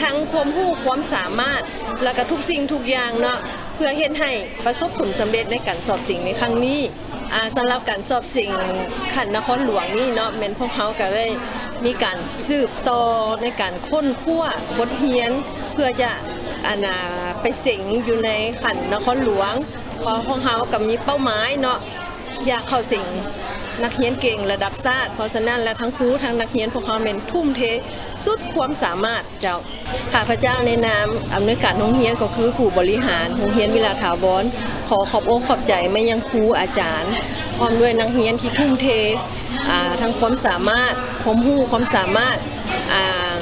ທັງຄວາມຮູ້ຄວາມສາມາດ ແລ້ວກໍທຸກສິ່ງທຸກຢ່າງເນາະ ເພື່ອເຮັດໃຫ້ປະສົບຜົນສຳເລັດໃນການສອບເສັງໃນຄັ້ງນີ້. ອ່າ ສຳລັບການສອບເສັງຂັ້ນນະຄອນຫຼວງນີ້ເນາະ ແມ່ນພວກເຮົາກໍໄດ້ມີການສືບຕໍ່ໃນການຄົ້ນຄວ້າບົດຮຽນ ເພື່ອຈະ ອັນ ອ່າ ໄປເສັງຢູ່ໃນຂັ້ນນະຄອນຫຼວງ ເພາະພວກເຮົາກໍມີເປົ້າໝາຍເນາະ ຢາກເຂົ້າເສັງໃນ ນັກຮຽນເກັ່ງລະດັບຊາດ, ເພາະສະນັ້ນແລ້ວທັງຄູທັງນັກຮຽນພວກເຮົາແມ່ນທຸ່ມເທສຸດຄວາມສາມາດເຈົ້າ. ຂ້າພະເຈົ້າໃນນາມອຳນວຍການໂຮງຮຽນ ກໍຄືຜູ້ບໍລິຫານໂຮງຮຽນວິລາຖາວອນ ຂໍຂອບອົກຂອບໃຈມາຍັງຄູອາຈານ ພ້ອມດ້ວຍນັກຮຽນທີ່ທຸ່ມເທ ອ່າ ທັງຄວາມສາມາດ, ຄວາມຮູ້, ຄວາມສາມາດ, ອ່າ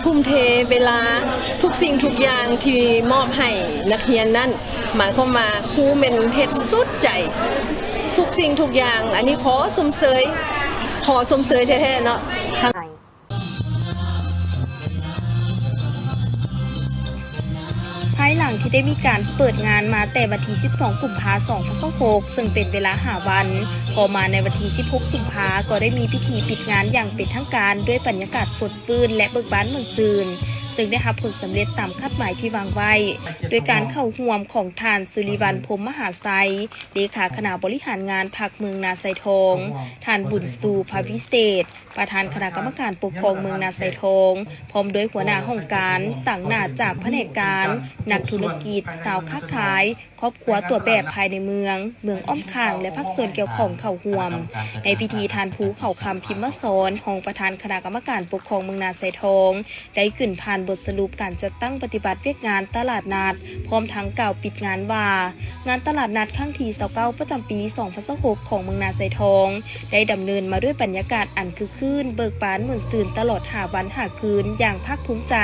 ທຸ່ມເທເວລາ, ທຸກສິ່ງທຸກຢ່າງທີ່ມອບໃຫ້ນັກຮຽນນັ້ນ ໝາຍຄວາມວ່າຄູແມ່ນເຮັດສຸດໃຈ ທຸກສິ່ງທຸກຢ່າງ. ອັນນີ້ຂໍຊົມເຊີຍ, ຂໍຊົມເຊີຍແທ້ໆເນາະ. ພາຍຫຼັງທີ່ໄດ້ມີການເປີດງານມາແຕ່ວັນທີສິບສອງ ກຸມພາ ສອງພັນຊາວຫົກ ເຊິ່ງເປັນເວລາຫ້າວັນ, ຕໍ່ມາໃນວັນທີສິບຫົກ ກຸມພາ ກໍໄດ້ມີພິທີປິດງານຢ່າງເປັນທາງການ ດ້ວຍບັນຍາກາດສົດ ຟື້ນ ແລະ ເບີກບານມ່ວນຊື່ນ, ເຊິ່ງໄດ້ຮັບຜົນສຳເລັດຕາມຄາດໝາຍທີ່ວາງໄວ້, ໂດຍການເຂົ້າຮ່ວມຂອງທ່ານ ສຸລິວັນ ພົມມະຫາໄຊ, ເລຂາຄະນະບໍລິຫານງານພັກເມືອງນາຊາຍທອງ, ທ່ານ ບຸນຊູ ພະວິເສດ, ປະທານຄະນະກຳມະການປົກຄອງເມືອງນາຊາຍທອງ, ພ້ອມດ້ວຍຫົວໜ້າຫ້ອງການ, ຕາງໜ້າຈາກພະແນກການ, ນັກທຸລະກິດ, ຊາວຄ້າຂາຍ, ຄອບຄົວຕົວແບບພາຍໃນເມືອງ, ເມືອງອ້ອມຂ້າງ ແລະ ພາກສ່ວນກ່ຽວຂ້ອງເຂົ້າຮ່ວມ. ໃນພິທີ ທ່ານ ພູເຂົ້າຄຳ ພິມມະສອນ, ຮອງປະທານຄະນະກຳມະການປົກຄອງເມືອງນາຊາຍທອງ ໄດ້ຂຶ້ນຜ່ານບົດສະຫຼຸບການຈັດຕັ້ງປະຕິບັດວຽກງານຕະຫຼາດນັດ, ພ້ອມທັງກ່າວປິດງານວ່າ, ງານຕະຫຼາດນັດຄັ້ງທີຊາວເກົ້າ ປະຈຳປີສອງພັນຊາວຫົກ ຂອງເມືອງນາຊາຍທອງ ໄດ້ດຳເນີນມາດ້ວຍບັນຍາກາດອັນຄຶກຄື້ນ, ເບີກບານມ່ວນຊື່ນຕະຫຼອດຫ້າວັນຫ້າຄືນຢ່າງພາກພູມໃຈ.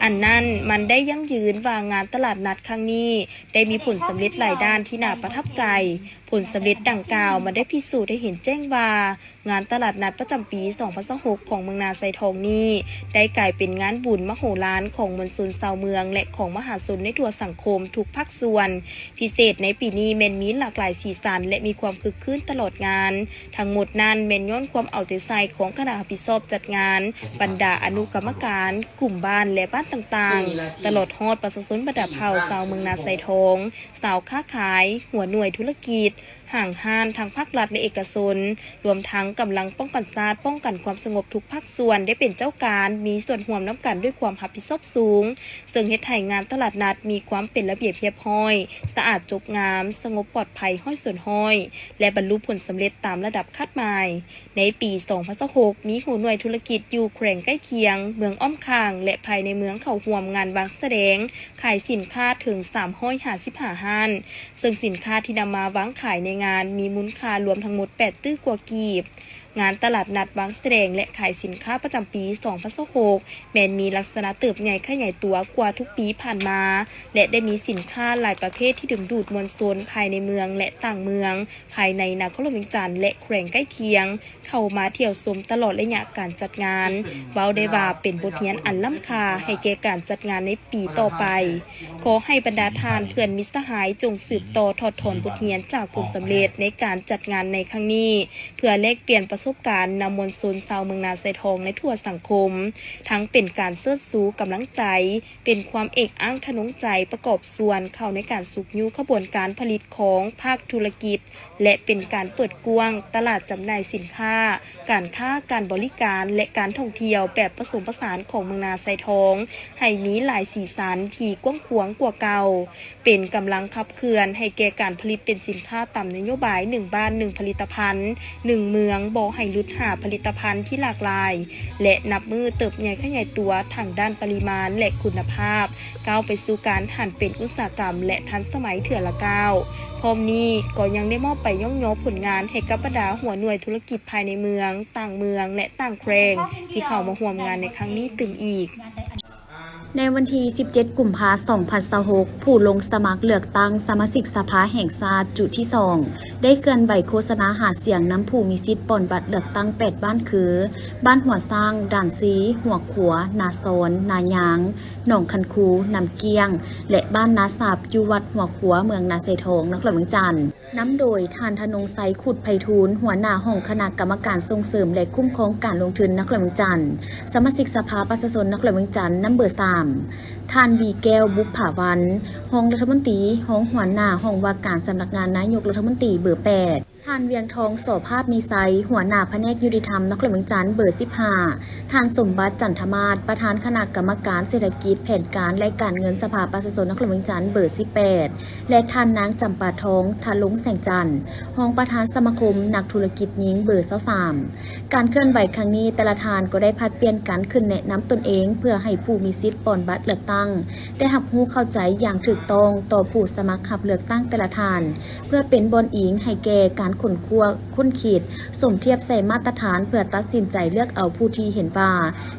ອັນນັ້ນມັນໄດ້ຢັ້ງຢືນວ່າງານຕະຫຼາດນັດຄັ້ງນີ້ ໄດ້ມີຜົນສຳເລັດຫຼາຍດ້ານທີ່ໜ້າປະທັບໃຈ. ຜົນສຳເລັດດັ່ງກ່າວມັນໄດ້ພິສູດໃຫ້ເຫັນແຈ້ງວ່າ ງານຕະຫຼາດນັດປະຈຳປີສອງພັນຊາວຫົກ ຂອງເມືອງນາຊາຍທອງນີ້ ໄດ້ກາຍເປັນງານບຸນມະໂຫລານຂອງມວນຊົນຊາວເມືອງ ແລະ ຂອງມະຫາຊົນໃນທົ່ວສັງຄົມທຸກພາກສ່ວນ. ພິເສດໃນປີນີ້ແມ່ນມີຫຼາກຫຼາຍສີສັນ ແລະ ມີຄວາມຄຶກຄື້ນຕະຫຼອດງານ. ທັງໝົດນັ້ນແມ່ນຍ້ອນຄວາມເອົາໃຈໃສ່ຂອງຄະນະຮັບຜິດຊອບຈັດງານ, ບັນດາອະນຸກຳມະການ, ກຸ່ມບ້ານ ແລະ ບ້ານຕ່າງໆ, ຕະຫຼອດຮອດປະຊາຊົນບັນດາເຜົ່າຊາວເມືອງນາຊາຍທອງ, ຊາວຄ້າຂາຍ, ຫົວໜ່ວຍທຸລະກິດ, ຫ້າງຮ້ານທັງພາກລັດ ແລະ ເອກະຊົນ, ລວມທັງກຳລັງປ້ອງກັນຊາດ, ປ້ອງກັນຄວາມສະຫງົບທຸກພາກສ່ວນ ໄດ້ເປັນເຈົ້າການ, ມີສ່ວນຮ່ວມນຳກັນດ້ວຍຄວາມຮັບຜິດຊອບສູງ, ເຊິ່ງເຮັດໃຫ້ງານຕະຫຼາດນັດມີຄວາມເປັນລະບຽບຮຽບຮ້ອຍ, ສະອາດຈົບງາມ, ສະຫງົບປອດໄພຮ້ອຍສ່ວນຮ້ອຍ ແລະ ບັນລຸຜົນສຳເລັດຕາມລະດັບຄາດໝາຍ. ໃນປີສອງພັນຊາວຫົກ ມີຫົວໜ່ວຍທຸລະກິດຢູ່ແຂວງໃກ້ຄຽງ, ເມືອງອ້ອມຂ້າງ ແລະ ພາຍໃນເມືອງເຂົ້າຮ່ວມງານວາງສະແດງ ຂາຍສິນຄ້າເຖິງສາມຮ້ອຍຫ້າສິບຫ້າຮ້ານ, ເຊິ່ງສິນຄ້າທີ່ນຳມາວາງຂາຍໃນງານມີມູນຄ່າລວມທັງໝົດແປດຕື້ກວ່າກີບ. ງານຕະຫຼາດນັດວາງສະແດງ ແລະ ຂາຍສິນຄ້າປະຈຳປີສອງພັນຊາວຫົກ ແມ່ນມີລັກສະນະເຕີບໃຫຍ່ຂະຫຍາຍຕົວກວ່າທຸກປີຜ່ານມາ ແລະ ໄດ້ມີສິນຄ້າຫຼາຍປະເພດທີ່ດຶງດູດມວນຊົນພາຍໃນເມືອງ ແລະ ຕ່າງເມືອງ, ພາຍໃນນະຄອນຫຼວງວຽງຈັນ ແລະ ແຂວງໃກ້ຄຽງ ເຂົ້າມາທ່ຽວຊົມຕະຫຼອດໄລຍະການຈັດງານ, ເວົ້າໄດ້ວ່າເປັນບົດຮຽນອັນລ້ຳຄ່າໃຫ້ແກ່ການຈັດງານໃນປີຕໍ່ໄປ. ຂໍໃຫ້ບັນດາທ່ານເພື່ອນມິດສະຫາຍ ຈົ່ງສືບຕໍ່ຖອດຖອນບົດຮຽນຈາກຜົນສຳເລັດໃນການຈັດງານໃນຄັ້ງນີ້, ເພື່ອແລກປ່ຽນປະສົບການນຳມວນຊົນຊາວເມືອງນາຊາຍທອງໃນທົ່ວສັງຄົມ, ທັງເປັນການເຊີດຊູກຳລັງໃຈ, ເປັນຄວາມເອກອ້າງທະນົງໃຈປະກອບສ່ວນເຂົ້າໃນການຊຸກຍູ້ຂະບວນການຜະລິດຂອງພາກທຸລະກິດ ແລະ ເປັນການເປີດກວ້າງຕະຫຼາດຈຳໜ່າຍສິນຄ້າ, ການຄ້າ, ການບໍລິການ ແລະ ການທ່ອງທ່ຽວແບບປະສົມປະສານຂອງເມືອງນາຊາຍທອງ ໃຫ້ມີຫຼາຍສີສັນທີ່ກວ້າງຂວາງກວ່າເກົ່າ, ເປັນກຳລັງຂັບເຄື່ອນໃຫ້ແກ່ການຜະລິດເປັນສິນຄ້າຕາມນະໂຍບາຍໜຶ່ງບ້ານໜຶ່ງຜະລິດຕະພັນ, ໜຶ່ງເມືອງບໍ່ໃຫ້ຫຼຸດຫ້າຜະລິດຕະພັນທີ່ຫຼາກຫຼາຍ ແລະ ນັບມື້ເຕີບໃຫຍ່ຂະຫຍາຍຕົວທັງດ້ານປະລິມານ ແລະ ຄຸນນະພາບ, ກ້າວໄປສູ່ການຫັນເປັນອຸດສາຫະກຳ ແລະ ທັນສະໄໝເທື່ອລະກ້າວ. ພ້ອມນີ້ກໍຍັງໄດ້ມອບໃບຍ້ອງຍໍຜົນງານໃຫ້ກັບບັນດາຫົວໜ່ວຍທຸລະກິດພາຍໃນເມືອງ, ຕ່າງເມືອງ ແລະ ຕ່າງແຂວງ ທີ່ເຂົ້າມາຮ່ວມງານໃນຄັ້ງນີ້ຕື່ມອີກ. ໃນວັນທີສິບເຈັດ ກຸມພາ ສອງພັນຊາວຫົກ ຜູ້ລົງສະໝັກເລືອກຕັ້ງສະມາຊິກສະພາແຫ່ງຊາດ ຈຸທີສອງ ໄດ້ເຄື່ອນໄຫວໂຄສະນາຫາສຽງນຳຜູ້ມີສິດປ່ອນບັດເລືອກຕັ້ງແປດບ້ານຄື ບ້ານຫົວຊ້າງ, ດ່ານຊີ, ຫົວຂົວ, ນາຊອນ, ນາຍາງ, ໜອງຄັນຄູ, ນ້ຳກ້ຽງ ແລະ ບ້ານນາສາບ ຢູ່ວັດຫົວຂົວ ເມືອງນາຊາຍທອງ ນະຄອນຫຼວງວຽງຈັນ. ນຳໂດຍທ່ານ ທະນົງໄຊ ຂຸດໄພທູນ ຫົວໜ້າຫ້ອງຄະນະກຳມະການສົ່ງເສີມ ແລະ ຄຸ້ມຄອງການລົງທຶນນະຄອນຫຼວງວຽງຈັນ, ສະມາຊິກສະພາປະຊາຊົນນະຄອນຫຼວງວຽງຈັນ ນຳເບີສາມ, ທ່ານ ວີແກ້ວ ບຸບຜາວັນ ຮອງລັດຖະມົນຕີ ຮອງຫົວໜ້າຫ້ອງວ່າການສຳນັກງານນາຍົກລັດຖະມົນຕີ ເບີແປດ, ທ່ານ ວຽງທອງ ໂສພາບມີໄຊ, ຫົວໜ້າພະແນກຍຸຕິທຳນະຄອນຫຼວງວຽງຈັນ ເບີສິບຫ້າ, ທ່ານ ສົມບັດ ຈັນທະມາດ, ປະທານຄະນະກຳມະການເສດຖະກິດ, ແຜນການ ແລະ ການເງິນສະພາປະຊາຊົນນະຄອນຫຼວງວຽງຈັນ ເບີສິບແປດ ແລະ ທ່ານນາງ ຈຳປາທອງ ທະລົງແສງຈັນ, ຮອງປະທານສະມາຄົມນັກທຸລະກິດຍິງ ເບີຊາວສາມ. ການເຄື່ອນໄຫວຄັ້ງນີ້ ແຕ່ລະທ່ານກໍໄດ້ຜັດປ່ຽນກັນຂຶ້ນແນະນຳຕົນເອງ ເພື່ອໃຫ້ຜູ້ມີສິດປ່ອນບັດເລືອກຕັ້ງ ໄດ້ຮັບຮູ້ເຂົ້າໃຈຢ່າງຖືກຕ້ອງຕໍ່ຜູ້ສະໝັກຮັບເລືອກຕັ້ງແຕ່ລະທ່ານ ເພື່ອເປັນບ່ອນອີງໃຫ້ແກ່ການຄົ້ນຄວ້າຄົ້ນຄິດ, ສົມທຽບໃສ່ມາດຕະຖານເພື່ອຕັດສິນໃຈເລືອກເອົາຜູ້ທີ່ເຫັນວ່າ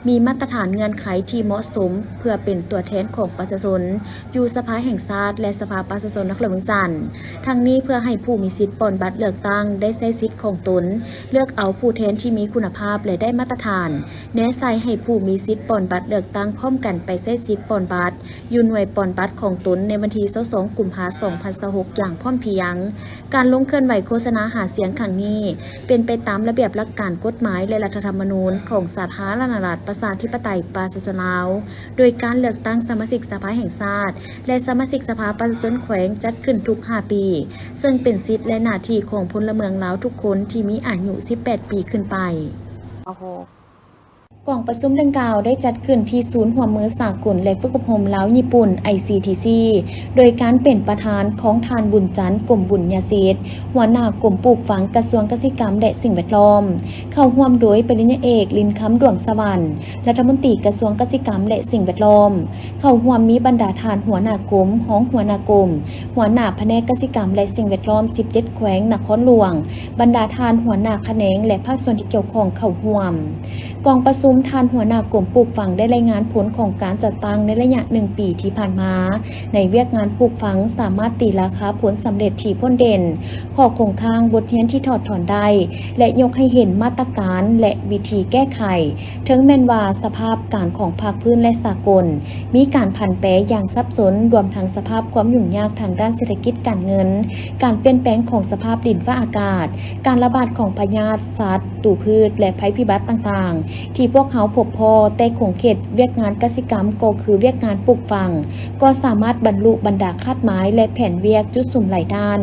ມີມາດຕະຖານເງື່ອນໄຂທີ່ເໝາະສົມ ເພື່ອເປັນຕົວແທນຂອງປະຊາຊົນຢູ່ສະພາແຫ່ງຊາດ ແລະ ສະພາປະຊາຊົນນະຄອນຫຼວງວຽງຈັນ. ທັງນີ້ເພື່ອໃຫ້ຜູ້ມີສິດປ່ອນບັດເລືອກຕັ້ງໄດ້ໃຊ້ສິດຂອງຕົນ ເລືອກເອົາຜູ້ແທນທີ່ມີຄຸນນະພາບ ແລະ ໄດ້ມາດຕະຖານ, ແນໃສ່ໃຫ້ຜູ້ມີສິດປ່ອນບັດເລືອກຕັ້ງພ້ອມກັນໄປໃຊ້ສິດປ່ອນບັດ ຢູ່ໜ່ວຍປ່ອນບັດຂອງຕົນໃນວັນທີຊາວສອງ ກຸມພາ ສອງພັນຊາວຫົກ ຢ່າງພ້ອມພຽງ. ການລົງເຄື່ອນໄຫວໂຄສະນາຫາສຽງຄັ້ງນີ້ ເປັນໄປຕາມລະບຽບຫຼັກການກົດໝາຍ ແລະ ລັດຖະທຳມະນູນຂອງສາທາລະນະລັດ ປະຊາທິປະໄຕ ປະຊາຊົນລາວ, ໂດຍການເລືອກຕັ້ງສະມາຊິກສະພາແຫ່ງຊາດ ແລະ ສະມາຊິກສະພາປະຊາຊົນແຂວງ ຈັດຂຶ້ນທຸກຫ້າປີ, ເຊິ່ງເປັນສິດ ແລະ ໜ້າທີ່ຂອງພົນລະເມືອງລາວທຸກຄົນທີ່ມີອາຍຸສິບແປດປີຂຶ້ນໄປ. ກອງປະຊຸມດັ່ງກ່າວໄດ້ຈັດຂຶ້ນທີ່ສູນຮ່ວມມືສາກົນ ແລະ ຝຶກອົບຮົມລາວຍີ່ປຸ່ນ ໄອຊີທີຊີ ໂດຍການເປັນປະທານຂອງທ່ານ ບຸນຈັນ ກົມບຸນຍາສິດ, ຫົວໜ້າກົມປູກຝັງ ກະຊວງກະສິກຳ ແລະ ສິ່ງແວດລ້ອມ, ເຂົ້າຮ່ວມໂດຍປະລິນຍາເອກ ລິນຄຳ ດວງສະຫວັນ, ລັດຖະມົນຕີກະຊວງກະສິກຳ ແລະ ສິ່ງແວດລ້ອມ. ເຂົ້າຮ່ວມມີບັນດາທ່ານຫົວໜ້າກົມ, ຮອງຫົວໜ້າກົມ, ຫົວໜ້າພະແນກກະສິກຳ ແລະ ສິ່ງແວດລ້ອມ ສິບເຈັດແຂວງນະຄອນຫຼວງ, ບັນດາທ່ານຫົວໜ້າຂະແໜງ ແລະ ພາກສ່ວນທີ່ກ່ຽວຂ້ອງເຂົ້າຮ່ວມ. ກອງປະຊຸມ, ທ່ານຫົວໜ້າກົມປູກຝັງໄດ້ລາຍງານຜົນຂອງການຈັດຕັ້ງໃນໄລຍະໜຶ່ງປີທີ່ຜ່ານມາ. ໃນວຽກງານປູກຝັງ ສາມາດຕີລາຄາຜົນສຳເລັດທີ່ພົ້ນເດັ່ນ, ຂໍ້ຄົງຄ້າງ, ບົດຮຽນທີ່ຖອດຖອນໄດ້ ແລະ ຍົກໃຫ້ເຫັນມາດຕະການ ແລະ ວິທີແກ້ໄຂ. ເຖິງແມ່ນວ່າສະພາບການຂອງພາກພື້ນ ແລະ ສາກົນ ມີການຜັນແປຢ່າງສັບສົນ, ລວມທັງສະພາບຄວາມຫຍຸ້ງຍາກທາງດ້ານເສດຖະກິດການເງິນ, ການປ່ຽນແປງຂອງສະພາບດິນຟ້າອາກາດ, ການລະບາດຂອງພະຍາດ, ສັດ, ຕູພືດ ແລະ ໄພພິບັດຕ່າງໆ ທີ່ພວກເຮົາພົບພໍ້, ແຕ່ຂົງເຂດວຽກງານກະສິກຳກໍຄືວຽກງານປູກຝັງ ກໍສາມາດບັນລຸບັນດາຄາດໝາຍ ແລະ ແຜນວຽກຈຸດສຸມຫຼາຍດ້ານ.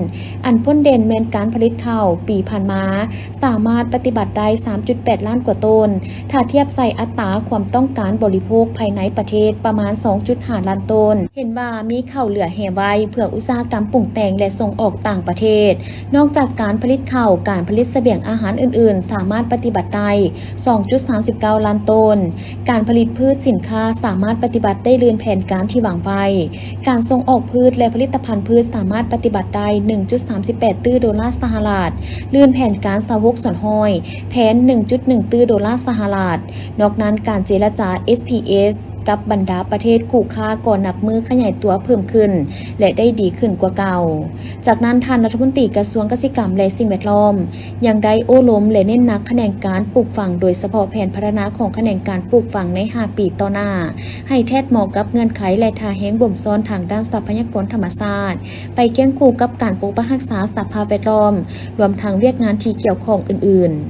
ອັນພົ້ນເດັ່ນແມ່ນການຜະລິດເຂົ້າ ປີຜ່ານມາ ສາມາດປະຕິບັດໄດ້ສາມຈຸດແປດລ້ານກວ່າໂຕນ, ຖ້າທຽບໃສ່ອັດຕາຄວາມຕ້ອງການບໍລິໂພກພາຍໃນປະເທດປະມານສອງຈຸດຫ້າລ້ານໂຕນ, ເຫັນວ່າມີເຂົ້າເຫຼືອແຮ່ໄວ້ເພື່ອອຸດສາຫະກຳປຸງແຕ່ງ ແລະ ສົ່ງອອກຕ່າງປະເທດ. ນອກຈາກການຜະລິດເຂົ້າ, ການຜະລິດສະບຽງອາຫານອື່ນໆ ສາມາດປະຕິບັດໄດ້ສອງຈຸດສາມສິບເກົ້າລ້ານໂຕນ, ການຜະລິດພືດສິນຄ້າສາມາດປະຕິບັດໄດ້ລື່ນແຜນການທີ່ວາງໄວ້. ການສົ່ງອອກພືດ ແລະ ຜະລິດຕະພັນພືດສາມາດປະຕິບັດໄດ້ໜຶ່ງຈຸດສາມສິບແປດຕື້ໂດລາສະຫະລັດ, ລື່ນແຜນການຊາວຫົກສ່ວນຮ້ອຍ, ແຜນໜຶ່ງຈຸດໜຶ່ງຕື້ໂດລາສະຫະລັດ. ນອກນັ້ນ, ການເຈລະຈາ ເອສພີເອສ ກັບບັນດາປະເທດຄູ່ຄ້າກໍນັບມື້ຂະຫຍາຍຕົວເພີ່ມຂຶ້ນ ແລະ ໄດ້ດີຂຶ້ນກວ່າເກົ່າ. ຈາກນັ້ນ, ທ່ານລັດຖະມົນຕີກະຊວງກະສິກຳ ແລະ ສິ່ງແວດລ້ອມ ຍັງໄດ້ໂອ້ລົມ ແລະ ເນັ້ນໜັກຂະແໜງການປູກຝັງ, ໂດຍສະເພາະແຜນພັດທະນາຂອງຂະແໜງການປູກຝັງໃນຫ້າປີຕໍ່ໜ້າ ໃຫ້ແທດເໝາະກັບເງື່ອນໄຂ ແລະ ທ່າແຮງບົ່ມຊ້ອນທາງດ້ານຊັບພະຍາກອນທຳມະຊາດ, ໄປຄຽງຄູ່ກັບການປົກປັກຮັກສາສະພາບແວດລ້ອມ, ລວມທັງວຽກງານທີ່ກ່ຽວຂ້ອງອື່ນໆ.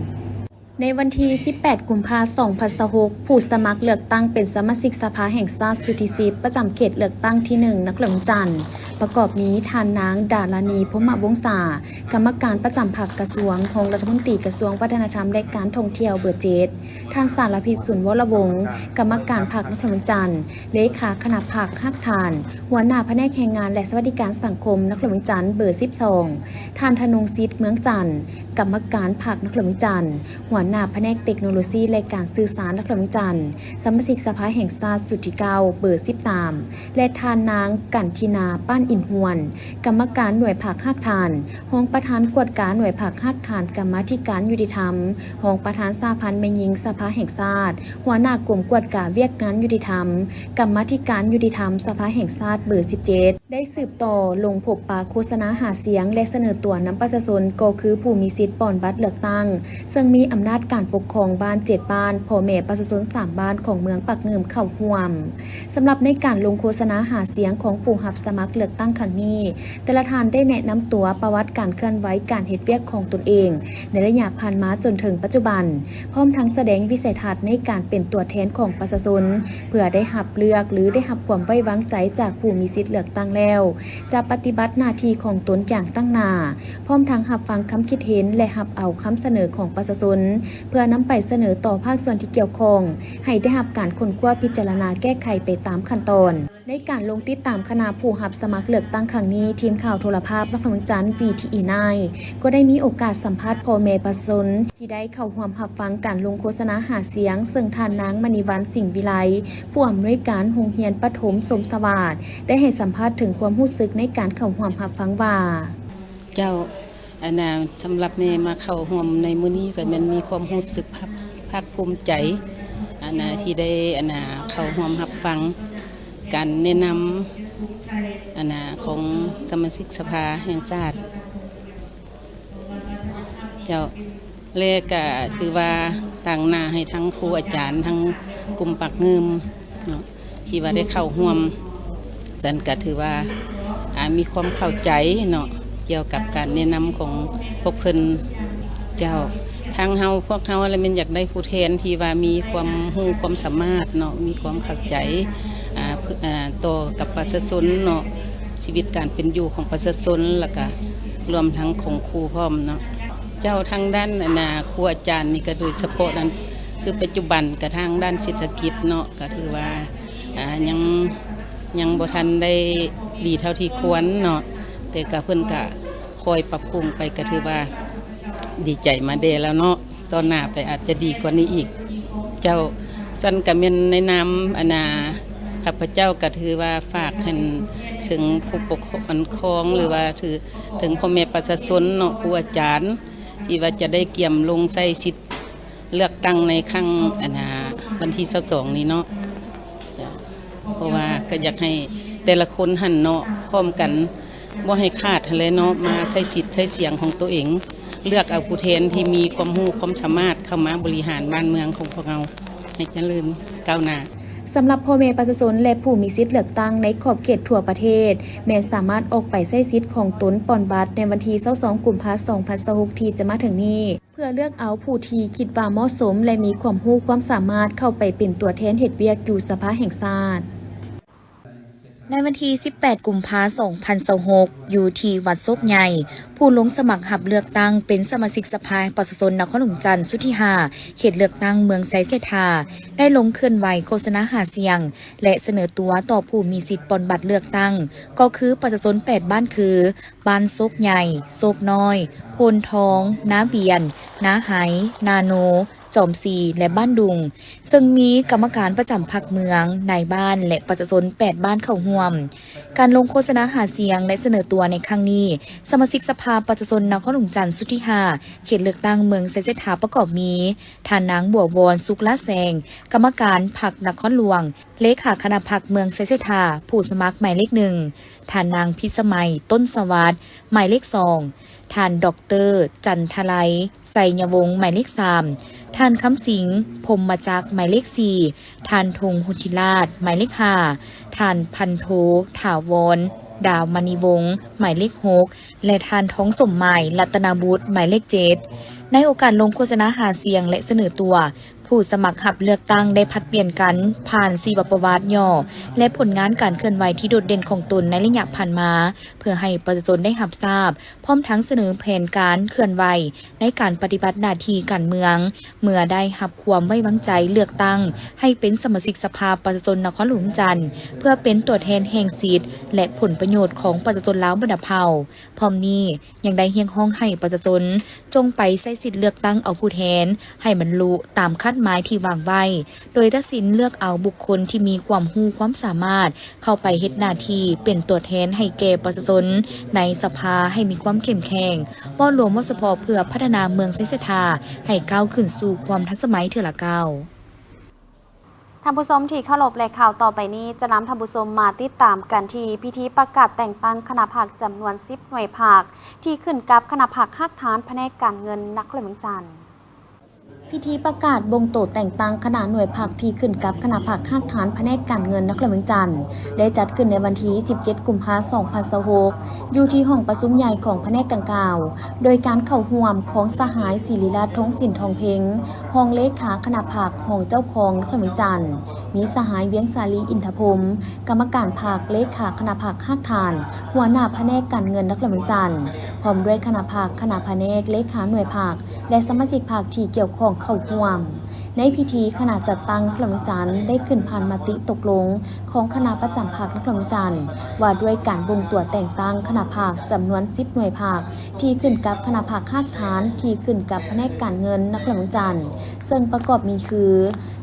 ໃນວັນທີສິບແປດ ກຸມພາ ສອງພັນຊາວຫົກ, ຜູ້ສະໝັກເລືອກຕັ້ງເປັນສະມາຊິກສະພາແຫ່ງຊາດຊຸດທີສິບ ປະຈຳເຂດເລືອກຕັ້ງທີໜຶ່ງ ນະຄອນຫຼວງວຽງຈັນ, ປະກອບມີ ທ່ານນາງ ດາລານີ ພົມມະວົງສາ, ກຳມະການປະຈຳພັກກະຊວງ, ຮອງລັດຖະມົນຕີກະຊວງວັດທະນະທຳ ແລະ ການທ່ອງທ່ຽວ ເບີເຈັດ, ທ່ານ ສາລະພິດ ສູນວໍລະວົງ, ກຳມະການພັກນະຄອນຫຼວງວຽງຈັນ, ເລຂາຄະນະພັກຮາກຖານ, ຫົວໜ້າພະແນກແຮງງານ ແລະ ສະຫວັດດີການສັງຄົມ ນະຄອນຫຼວງວຽງຈັນ ເບີສິບສອງ, ທ່ານ ທະນົງສິດ ເມືອງຈັນ, ກຳມະການພັກນະຄອນຫຼວງວຽງຈັນ, ຫົວໜ້າພະແນກເຕັກໂນໂລຊີ ແລະ ການສື່ສານ ນະຄອນຫຼວງວຽງຈັນ, ສະມາຊິກສະພາແຫ່ງຊາດຊຸດທີເກົ້າ ເບີສິບສາມ ແລະ ທ່ານນາງ ກັນທິນາ ປານອິນຫວນ, ກຳມະການໜ່ວຍພັກຮາກຖານ, ຮອງປະທານກວດກາໜ່ວຍພັກຮາກຖານກຳມາທິການຍຸຕິທຳ, ຮອງປະທານສະຫະພັນແມ່ຍິງສະພາແຫ່ງຊາດ, ຫົວໜ້າກົມກວດກາວຽກງານຍຸຕິທຳ, ກຳມາທິການຍຸຕິທຳສະພາແຫ່ງຊາດ ເບີສິບເຈັດ ໄດ້ສືບຕໍ່ລົງພົບປະໂຄສະນາຫາສຽງ ແລະ ສະເໜີຕົວນຳປະຊາຊົນ ກໍຄືຜູ້ມີສິດ ສິດປ່ອນບັດເລືອກຕັ້ງ ເຊິ່ງມີອຳນາດການປົກຄອງບ້ານເຈັດບ້ານ, ພໍ່ແມ່ປະຊາຊົນສາມບ້ານຂອງເມືອງປາກງື່ມເຂົ້າຮ່ວມ. ສຳລັບໃນການລົງໂຄສະນາຫາສຽງຂອງຜູ້ຮັບສະໝັກເລືອກຕັ້ງຄັ້ງນີ້, ແຕ່ລະທ່ານໄດ້ແນະນຳຕົວ, ປະຫວັດການເຄື່ອນໄຫວ, ການເຮັດວຽກຂອງຕົນເອງໃນໄລຍະຜ່ານມາຈົນເຖິງປັດຈຸບັນ, ພ້ອມທັງສະແດງວິໄສທັດໃນການເປັນຕົວແທນຂອງປະຊາຊົນ ເພື່ອໄດ້ຮັບເລືອກ ຫຼື ໄດ້ຮັບຄວາມໄວ້ວາງໃຈຈາກຜູ້ມີສິດເລືອກຕັ້ງແລ້ວ, ຈະປະຕິບັດໜ້າທີ່ຂອງຕົນຢ່າງຕັ້ງໜ້າ, ພ້ອມທັງຮັບຟັງຄຳຄິດເຫັນ ແລະ ຮັບເອົາຄຳສະເໜີຂອງປະຊາຊົນ ເພື່ອນຳໄປສະເໜີຕໍ່ພາກສ່ວນທີ່ກ່ຽວຂ້ອງ ໃຫ້ໄດ້ຮັບການຄົ້ນຄວ້າພິຈາລະນາແກ້ໄຂໄປຕາມຂັ້ນຕອນ. ໃນການລົງຕິດຕາມຄະນະຜູ້ຮັບສະໝັກເລືອກຕັ້ງຄັ້ງນີ້, ທີມຂ່າວໂທລະພາບນະຄອນຫຼວງວຽງຈັນ ວີທີອີ ນາຍ ກໍໄດ້ມີໂອກາດສຳພາດພໍ່ແມ່ປະຊາຊົນທີ່ໄດ້ເຂົ້າຮ່ວມຮັບຟັງການລົງໂຄສະນາຫາສຽງ, ເຊິ່ງທ່ານນາງ ມະນີວັນ ສິງວິໄລ ຜູ້ອຳນວຍການໂຮງຮຽນປະຖົມສົມສະຫວາດ ໄດ້ໃຫ້ສຳພາດເຖິງຄວາມຮູ້ສຶກໃນການເຂົ້າຮ່ວມຮັບຟັງວ່າ. ເຈົ້າ, ອັນນ່າ ສຳລັບແມ່ມາເຂົ້າຮ່ວມໃນມື້ນີ້ກໍແມ່ນມີຄວາມຮູ້ສຶກພາກ ພາກພູມໃຈ ອັນນ່າ ທີ່ໄດ້ ອັນນ່າ ເຂົ້າຮ່ວມຮັບຟັງການແນະນຳ ອັນນ່າ ຂອງສະມາຊິກສະພາແຫ່ງຊາດ. ເຈົ້າ, ແລະກະຖືວ່າຕາງໜ້າໃຫ້ທັງຄູອາຈານ ທັງກຸ່ມປາກງື່ມເນາະ ທີ່ວ່າໄດ້ເຂົ້າຮ່ວມ, ສັນກະຖືວ່າ ອາ ມີຄວາມເຂົ້າໃຈເນາະ ກ່ຽວກັບການແນະນຳຂອງພວກເພິ່ນ. ເຈົ້າ, ທາງເຮົາ ພວກເຮົາລະແມ່ນຢາກໄດ້ຜູ້ແທນທີ່ວ່າມີຄວາມຮູ້ຄວາມສາມາດເນາະ ມີຄວາມເຂົ້າໃຈ ອາ ອາ ຕໍ່ກັບປະຊາຊົນເນາະ ຊີວິດການເປັນຢູ່ຂອງປະຊາຊົນ ແລ້ວກະລວມທັງຂອງຄູພ້ອມເນາະ. ເຈົ້າ, ທາງດ້ານ ອັນນ່າ ຄູອາຈານນີ້ກະໂດຍສະເພາະນັ້ນ ຄືປັດຈຸບັນກະທາງດ້ານເສດຖະກິດເນາະ ກະຖືວ່າ ອາ ຍັງ ຍັງບໍ່ທັນໄດ້ດີເທົ່າທີ່ຄວນເນາະ ແຕ່ກະເພິ່ນກະຄ່ອຍປັບປຸງໄປ ກະຖືວ່າດີໃຈມາແດ່ແລ້ວເນາະ ຕໍ່ໜ້າໄປອາດຈະດີກວ່ານີ້ອີກ. ເຈົ້າ, ສັນກະແມ່ນໃນນາມ ອັນນ່າ ຂ້າພະເຈົ້າກະຖືວ່າຝາກໃຫ້ເຖິງຜູ້ປົກຄອງ ຫຼືວ່າຖື ເຖິງພໍ່ແມ່ປະຊາຊົນເນາະ ຄູອາຈານ ທີ່ວ່າຈະໄດ້ກຽມລົງໃຊ້ສິດ ເລືອກຕັ້ງໃນຄັ້ງ ອັນນ່າ ວັນທີຊາວສອງນີ້ເນາະ. ເຈົ້າ, ເພາະວ່າກໍຢາກໃຫ້ແຕ່ລະຄົນຫັ້ນເນາະ ພ້ອມກັນ ບໍ່ໃຫ້ຂາດຫັ້ນແຫຼະເນາະ ມາໃຊ້ສິດໃຊ້ສຽງຂອງໂຕເອງ ເລືອກເອົາຜູ້ແທນທີ່ມີຄວາມຮູ້ຄວາມສາມາດເຂົ້າມາບໍລິຫານບ້ານເມືອງຂອງພວກເຮົາໃຫ້ຈະເລີນກ້າວໜ້າ. ສຳລັບພໍ່ແມ່ປະຊາຊົນ ແລະ ຜູ້ມີສິດເລືອກຕັ້ງໃນຂອບເຂດທົ່ວປະເທດ ແມ່ນສາມາດອອກໄປໃຊ້ສິດຂອງຕົນປ່ອນບັດໃນວັນທີຊາວສອງ ກຸມພາ ສອງພັນຊາວຫົກ ທີ່ຈະມາເຖິງນີ້ ເພື່ອເລືອກເອົາຜູ້ທີ່ຄິດວ່າເໝາະສົມ ແລະ ມີຄວາມຮູ້ຄວາມສາມາດເຂົ້າໄປເປັນຕົວແທນເຮັດວຽກຢູ່ສະພາແຫ່ງຊາດ. ໃນວັນທີສິບແປດ ກຸມພາ ສອງພັນຊາວຫົກ ຢູ່ທີ່ວັດໂຊກໃຫຍ່, ຜູ້ລົງສະໝັກຮັບເລືອກຕັ້ງເປັນສະມາຊິກສະພາປະຊາຊົນນະຄອນຫຼວງຈັນ ຊຸດທີຫ້າ ເຂດເລືອກຕັ້ງເມືອງໄຊເສດຖາ ໄດ້ລົງເຄື່ອນໄຫວໂຄສະນາຫາສຽງ ແລະ ສະເໜີຕົວຕໍ່ຜູ້ມີສິດປ່ອນບັດເລືອກຕັ້ງ ກໍຄືປະຊາຊົນແປດບ້ານຄື ບ້ານໂຊກໃຫຍ່, ໂຊກນ້ອຍ, ໂພນທອງ, ນາບຽນ, ນາໄຮ, ນາໂນ, ຈອມສີ ແລະ ບ້ານດຸງ, ເຊິ່ງມີກຳມະການປະຈຳພັກເມືອງ, ນາຍບ້ານ ແລະ ປະຊາຊົນແປດບ້ານເຂົ້າຮ່ວມ. ການລົງໂຄສະນາຫາສຽງ ແລະ ສະເໜີຕົວໃນຄັ້ງນີ້, ສະມາຊິກສະພາປະຊາຊົນນະຄອນຫຼວງຈັນຊຸດທີຫ້າ ເຂດເລືອກຕັ້ງເມືອງໄຊເສດຖາ ປະກອບມີ ທ່ານນາງ ບົວວອນ ສຸກລະແຊງ, ກຳມະການພັກນະຄອນຫຼວງ, ເລຂາຄະນະພັກເມືອງໄຊເສດຖາ, ຜູ້ສະໝັກໝາຍເລກໜຶ່ງ ທ່ານນາງພິດສະໄໝ ຕົ້ນສະຫວັດ, ໝາຍເລກສອງ ທ່ານ ດອກເຕີ ຈັນທະໄລ ໄຊຍະວົງ, ໝາຍເລກສາມ ທ່ານ ຄຳສິງ ພົມມະຈັກ, ໝາຍເລກສີ່ ທ່ານ ທົງ ຮຸດທິລາດ, ໝາຍເລກຫ້າ ທ່ານ ພັນໂທ ຖາວອນ ດາວມະນີວົງ, ໝາຍເລກຫົກ ແລະ ທ່ານ ທອງສົມໝາຍ ລັດຕະນະບຸດ, ໝາຍເລກເຈັດ. ໃນໂອກາດລົງໂຄສະນາຫາສຽງ ແລະ ສະເໜີຕົວ, ຜູ້ສະໝັກຮັບເລືອກຕັ້ງໄດ້ຜັດປ່ຽນກັນຜ່ານຊີວະປະຫວັດຫຍໍ້ ແລະ ຜົນງານການເຄື່ອນໄຫວທີ່ໂດດເດັ່ນຂອງຕົນໃນໄລຍະຜ່ານມາ ເພື່ອໃຫ້ປະຊາຊົນໄດ້ຮັບຊາບ, ພ້ອມທັງສະເໜີແຜນການເຄື່ອນໄຫວໃນການປະຕິບັດໜ້າທີ່ການເມືອງ ເມື່ອໄດ້ຮັບຄວາມໄວ້ວາງໃຈເລືອກຕັ້ງໃຫ້ເປັນສະມາຊິກສະພາປະຊາຊົນນະຄອນຫຼວງວຽງຈັນ ເພື່ອເປັນຕົວແທນແຫ່ງສິດ ແລະ ຜົນປະໂຫຍດຂອງປະຊາຊົນລາວບັນດາເຜົ່າ. ພ້ອມນີ້ ຍັງໄດ້ຮຽກຮ້ອງໃຫ້ປະຊາຊົນຈົ່ງໄປໃຊ້ສິດເລືອກຕັ້ງເອົາຜູ້ແທນໃຫ້ບັນລຸຕາມຄາດໝາຍທີ່ວາງໄວ້, ໂດຍຕັດສິນເລືອກເອົາບຸກຄົນທີ່ມີຄວາມຮູ້ຄວາມສາມາດເຂົ້າໄປເຮັດໜ້າທີ່ເປັນຕົວແທນໃຫ້ແກ່ປະຊາຊົນໃນສະພາໃຫ້ມີຄວາມເຂັ້ມແຂງ, ເວົ້າລວມເວົ້າສະເພາະເພື່ອພັດທະນາເມືອງໄຊເສດຖາໃຫ້ກ້າວຂຶ້ນສູ່ຄວາມທັນສະໄໝເທື່ອລະກ້າວ. ເ ທ່ານຜູ້ຊົມທີ່ເຄົາລົບ ແລະ ຂ່າວຕໍ່ໄປນີ້ຈະນຳທ່ານຜູ້ຊົມມາຕິດຕາມກັນທີ່ພິທີປະກາດແຕ່ງຕັ້ງຄະນະພັກຈຳນວນສິບໜ່ວຍພັກ ທີ່ຂຶ້ນກັບຄະນະພັກຮາກຖານພະແນກການເງິນນະຄອນຫຼວງວຽງຈັນ. ພິທີປະກາດບົ່ງໂຕແຕ່ງຕັ້ງຄະນະໜ່ວຍພັກທີ່ຂຶ້ນກັບຄະນະພັກຮາກຖານພະແນກການເງິນນະຄອນຫຼວງວຽງຈັນ ໄດ້ຈັດຂຶ້ນໃນວັນທີສິບເຈັດ ກຸມພາ ສອງພັນຊາວຫົກ ຢູ່ທີ່ຫ້ອງປະຊຸມໃຫຍ່ຂອງພະແນກດັ່ງກ່າວ ໂດຍການເຂົ້າຮ່ວມຂອງສະຫາຍ ສິລິລັດ ທອງສິນ ທອງເພັງ ຮອງເລຂາຄະນະພັກ ຮອງເຈົ້າຄອງນະຄອນຫຼວງວຽງຈັນ, ມີສະຫາຍ ວຽງສາລີ ອິນທະພົມ ກຳມະການພັກ, ເລຂາຄະນະພັກຮາກຖານ, ຫົວໜ້າພະແນກການເງິນນະຄອນຫຼວງວຽງຈັນ, ພ້ອມດ້ວຍຄະນະພັກ, ຄະນະພະແນກ, ເລຂາໜ່ວຍພັກ ແລະ ສະມາຊິກພັກທີ່ກ່ຽວຂ້ອງເຂົ້າຮ່ວມ. ໃນພິທີ, ຄະນະຈັດຕັ້ງນະຄອນຫຼວງວຽງຈັນໄດ້ຂຶ້ນຜ່ານມະຕິຕົກລົງຂອງຄະນະປະຈຳພັກນະຄອນຫຼວງວຽງຈັນ ວ່າດ້ວຍການບົ່ງຕົວແຕ່ງຕັ້ງຄະນະພັກຈຳນວນສິບໜ່ວຍພັກ ທີ່ຂຶ້ນກັບຄະນະພັກຮາກຖານທີ່ຂຶ້ນກັບພະແນກການເງິນນະຄອນຫຼວງວຽງຈັນ ເຊິ່ງປະກອບມີຄື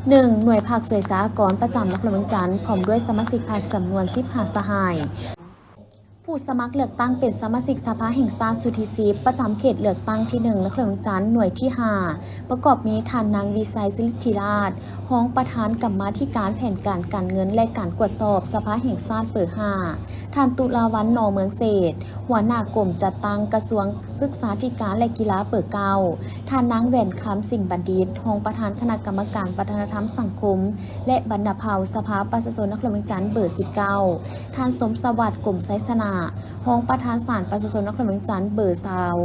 ໜຶ່ງ ໜ່ວຍພັກສວຍສາອາກອນປະຈຳນະຄອນຫຼວງວຽງຈັນ ພ້ອມດ້ວຍສະມາຊິກພັກຈຳນວນສິບຫ້າສະຫາຍ. ຜູ້ສະໝັກເລືອກຕັ້ງເປັນສະມາຊິກສະພາແຫ່ງຊາດຊຸດທີສິບ ປະຈຳເຂດເລືອກຕັ້ງທີໜຶ່ງ ນະຄອນຫຼວງວຽງຈັນ ໜ່ວຍທີຫ້າ ປະກອບມີທ່ານນາງ ວິໄຊ ສິລິດທິລາດ ຮອງປະທານກຳມາທິການແຜນການການເງິນ ແລະ ການກວດສອບສະພາແຫ່ງຊາດເບີຫ້າ, ທ່ານ ຕຸລາວັນ ໜໍເມືອງເສດ ຫົວໜ້າກົມຈັດຕັ້ງກະຊວງສຶກສາທິການ ແລະ ກິລາເບີເກົ້າ, ທ່ານນາງ ແຫວນຄຳ ສິງບັນດິດ ຮອງປະທານຄະນະກຳມະການວັດທະນະທຳສັງຄົມ ແລະ ບັນດາເຜົ່າ ສະພາປະຊາຊົນນະຄອນຫຼວງວຽງຈັນ ເບີສິບເກົ້າ, ທ່ານ ສົມສະຫວັດ ກົມໄຊຊະນະ ຮອງປະທານສານປະຊາຊົນນະຄອນຫຼວງວຽງຈັນເບີຊາວ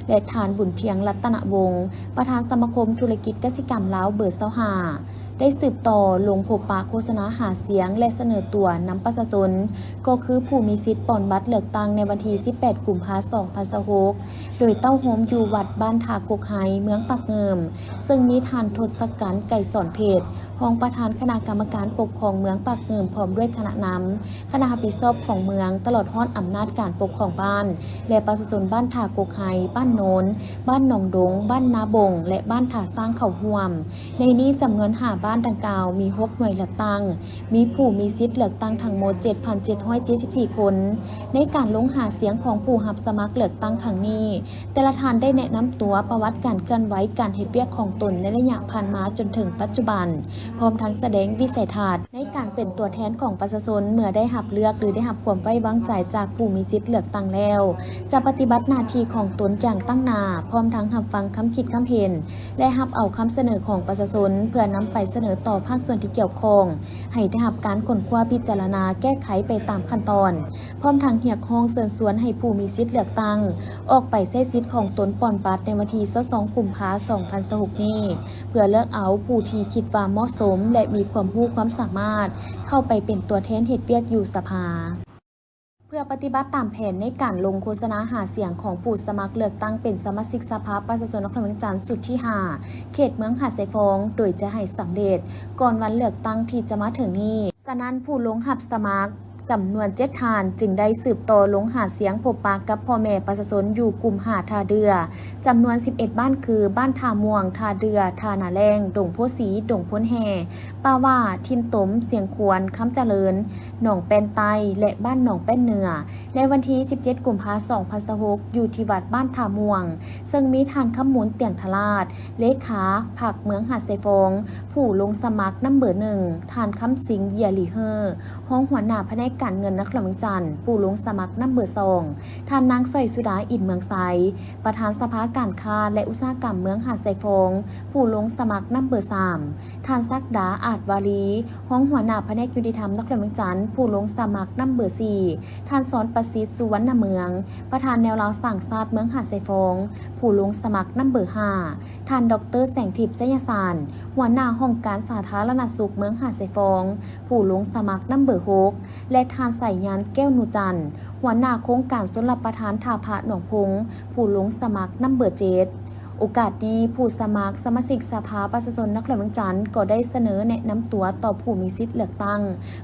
ແລະ ທ່ານ ບຸນທຽງ ລັດຕະນະວົງ ປະທານສະມາຄົມທຸລະກິດກະສິກຳລາວເບີຊາວຫ້າ ໄດ້ສືບຕໍ່ລົງພົບປະໂຄສະນາຫາສຽງ ແລະ ສະເໜີຕົວນຳປະຊາຊົນ ກໍຄືຜູ້ມີສິດປ່ອນບັດເລືອກຕັ້ງໃນວັນທີສິບແປດ ກຸມພາ ສອງພັນຊາວຫົກ ໂດຍເຕົ້າໂຮມຢູ່ວັດບ້ານທ່າກົກໄຮ ເມືອງປາກງື່ມ ເຊິ່ງມີທ່ານ ທົດສະກັນ ໄກສອນເພັດ ຮອງປະທານຄະນະກຳມະການປົກຄອງເມືອງປາກງື່ມ ພ້ອມດ້ວຍຄະນະນຳ ຄະນະຮັບຜິດຊອບຂອງເມືອງ ຕະຫຼອດຮອດອຳນາດການປົກຄອງບ້ານ ແລະ ປະຊາຊົນບ້ານທ່າກົກໄຮ, ບ້ານໂນນ, ບ້ານໜອງດົງ, ບ້ານນາບົງ ແລະ ບ້ານທ່າຊ້າງເຂົ້າຮ່ວມ. ໃນນີ້ຈຳນວນຫ້າບ້ານດັ່ງກ່າວມີຫົກໜ່ວຍເລືອກຕັ້ງ, ມີຜູ້ມີສິດເລືອກຕັ້ງທັງໝົດເຈັດພັນເຈັດຮ້ອຍເຈັດສິບສີ່ຄົນ. ໃນການລົງຫາສຽງຂອງຜູ້ຮັບສະໝັກເລືອກຕັ້ງຄັ້ງນີ້, ແຕ່ລະທ່ານໄດ້ແນະນຳຕົວ, ປະຫວັດການເຄື່ອນໄຫວ, ການເຮັດວຽກຂອງຕົນໃນໄລຍະຜ່ານມາຈົນເຖິງປັດຈຸບັນ, ພ້ອມທັງສະແດງວິໄສທັດໃນການເປັນຕົວແທນຂອງປະຊາຊົນ ເມື່ອໄດ້ຮັບເລືອກ ຫຼື ໄດ້ຮັບຄວາມໄວ້ວາງໃຈຈາກຜູ້ມີສິດເລືອກຕັ້ງແລ້ວ, ຈະປະຕິບັດໜ້າທີ່ຂອງຕົນຢ່າງຕັ້ງໜ້າ, ພ້ອມທັງຮັບຟັງຄຳຄິດຄຳເຫັນ ແລະ ຮັບເອົາຄຳສະເໜີຂອງປະຊາຊົນ ເພື່ອນຳໄປສະເໜີຕໍ່ພາກສ່ວນທີ່ກ່ຽວຂ້ອງ ໃຫ້ໄດ້ຮັບການຄົ້ນຄວ້າ, ພິຈາລະນາ, ແກ້ໄຂໄປຕາມຂັ້ນຕອນ. ພ້ອມທັງຮຽກຮ້ອງເຊີນຊວນໃຫ້ຜູ້ມີສິດເລືອກຕັ້ງ ອອກໄປໃຊ້ສິດຂອງຕົນປ່ອນບັດໃນວັນທີຊາວສອງ ກຸມພາ ສອງພັນຊາວຫົກນີ້ ເພື່ອເລືອກເອົາຜູ້ທີ່ຄິດວ່າເໝາະສົມ ແລະ ມີຄວາມຮູ້ຄວາມສາມາດ ເຂົ້າໄປເປັນຕົວແທນເຮັດວຽກຢູ່ສະພາ. ເພື່ອປະຕິບັດຕາມແຜນໃນການລົງໂຄສະນາຫາສຽງຂອງຜູ້ສະໝັກເລືອກຕັ້ງເປັນສະມາຊິກສະພາປະຊາຊົນນະຄອນຫຼວງວຽງຈັນ ຊຸດທີຫ້າ ເຂດເມືອງຫາດຊາຍຟອງ ໂດຍຈະໃຫ້ສຳເລັດກ່ອນວັນເລືອກຕັ້ງທີ່ຈະມາເຖິງນີ້. ສະນັ້ນ, ຜູ້ລົງຮັບສະໝັກຈຳນວນເຈັດທ່ານ ຈຶ່ງໄດ້ສືບຕໍ່ລົງຫາສຽງພົບປະກັບພໍ່ແມ່ປະຊາຊົນຢູ່ກຸ່ມຫ້າທ່າເດື່ອ ຈຳນວນສິບເອັດບ້ານ ຄື ບ້ານທ່າມ່ວງ, ທ່າເດື່ອ, ທ່ານາແລ້ງ, ດົງໂພສີ, ດົງໂພນແຮ່, ປ່າຫວ້າ, ຖິ່ນຕົມ, ຊຽງຂວນ, ຄຳຈະເລີນ, ໜອງແປ້ນໃຕ້ ແລະ ບ້ານໜອງແປ້ນເໜືອ ໃນວັນທີສິບເຈັດ ກຸມພາ ສອງພັນຊາວຫົກ ຢູ່ທີ່ວັດບ້ານທ່າມ່ວງ ເຊິ່ງມີທ່ານ ຄຳມູນ ຕຽງທະລາດ ເລຂາພັກເມືອງຫາດຊາຍຟອງ ຜູ້ລົງສະໝັກນຳເບີໜຶ່ງ, ທ່ານ ຄຳສິງ ເຢຍລີເຮີ ຮອງຫົວໜ້າພະແນກການເງິນນະຄອນຫຼວງວຽງຈັນ ຜູ້ລົງສະໝັກນຳເບີສອງ, ທ່ານ ນາງ ສອຍສຸດາ ອິນເມືອງໄຊ ປະທານສະພາການຄ້າ ແລະ ອຸດສາຫະກຳເມືອງຫາດຊາຍຟອງ ຜູ້ລົງສະໝັກນຳເບີສາມ, ທ່ານ ສັກດາ ອາດວາລີ ຮອງຫົວໜ້າພະແນກຍຸຕິທຳນະຄອນຫຼວງວຽງຈັນ ຜູ້ລົງສະໝັກນຳເບີສີ່, ທ່ານ ສອນປະສິດ ສຸວັນນະເມືອງ ປະທານແນວລາວສ້າງຊາດເມືອງຫາດຊາຍຟອງ ຜູ້ລົງສະໝັກນຳເບີຫ້າ, ທ່ານ ດອກເຕີ ແສງທິບ ໄຊຍະສານ ຫົວໜ້າຫ້ອງການສາທາລະນະສຸກເມືອງຫາດຊາຍຟອງ ຜູ້ລົງສະໝັກນຳເບີຫົກ ແລະ ທ່ານ ສາຍຍານ ແກ້ວນູຈັນ ຫົວໜ້າໂຄງການຊົນລະປະທານທ່າພະໜອງພົງ ຜູ້ລົງສະໝັກນຳເບີເຈັດ. ໂອກາດນີ້, ຜູ້ສະໝັກສະມາຊິກສະພາປະຊາຊົນນະຄອນຫຼວງວຽງຈັນ ກໍໄດ້ສະເໜີແນະນຳຕົວຕໍ່ຜູ້ມີສິດເລືອກຕັ້ງ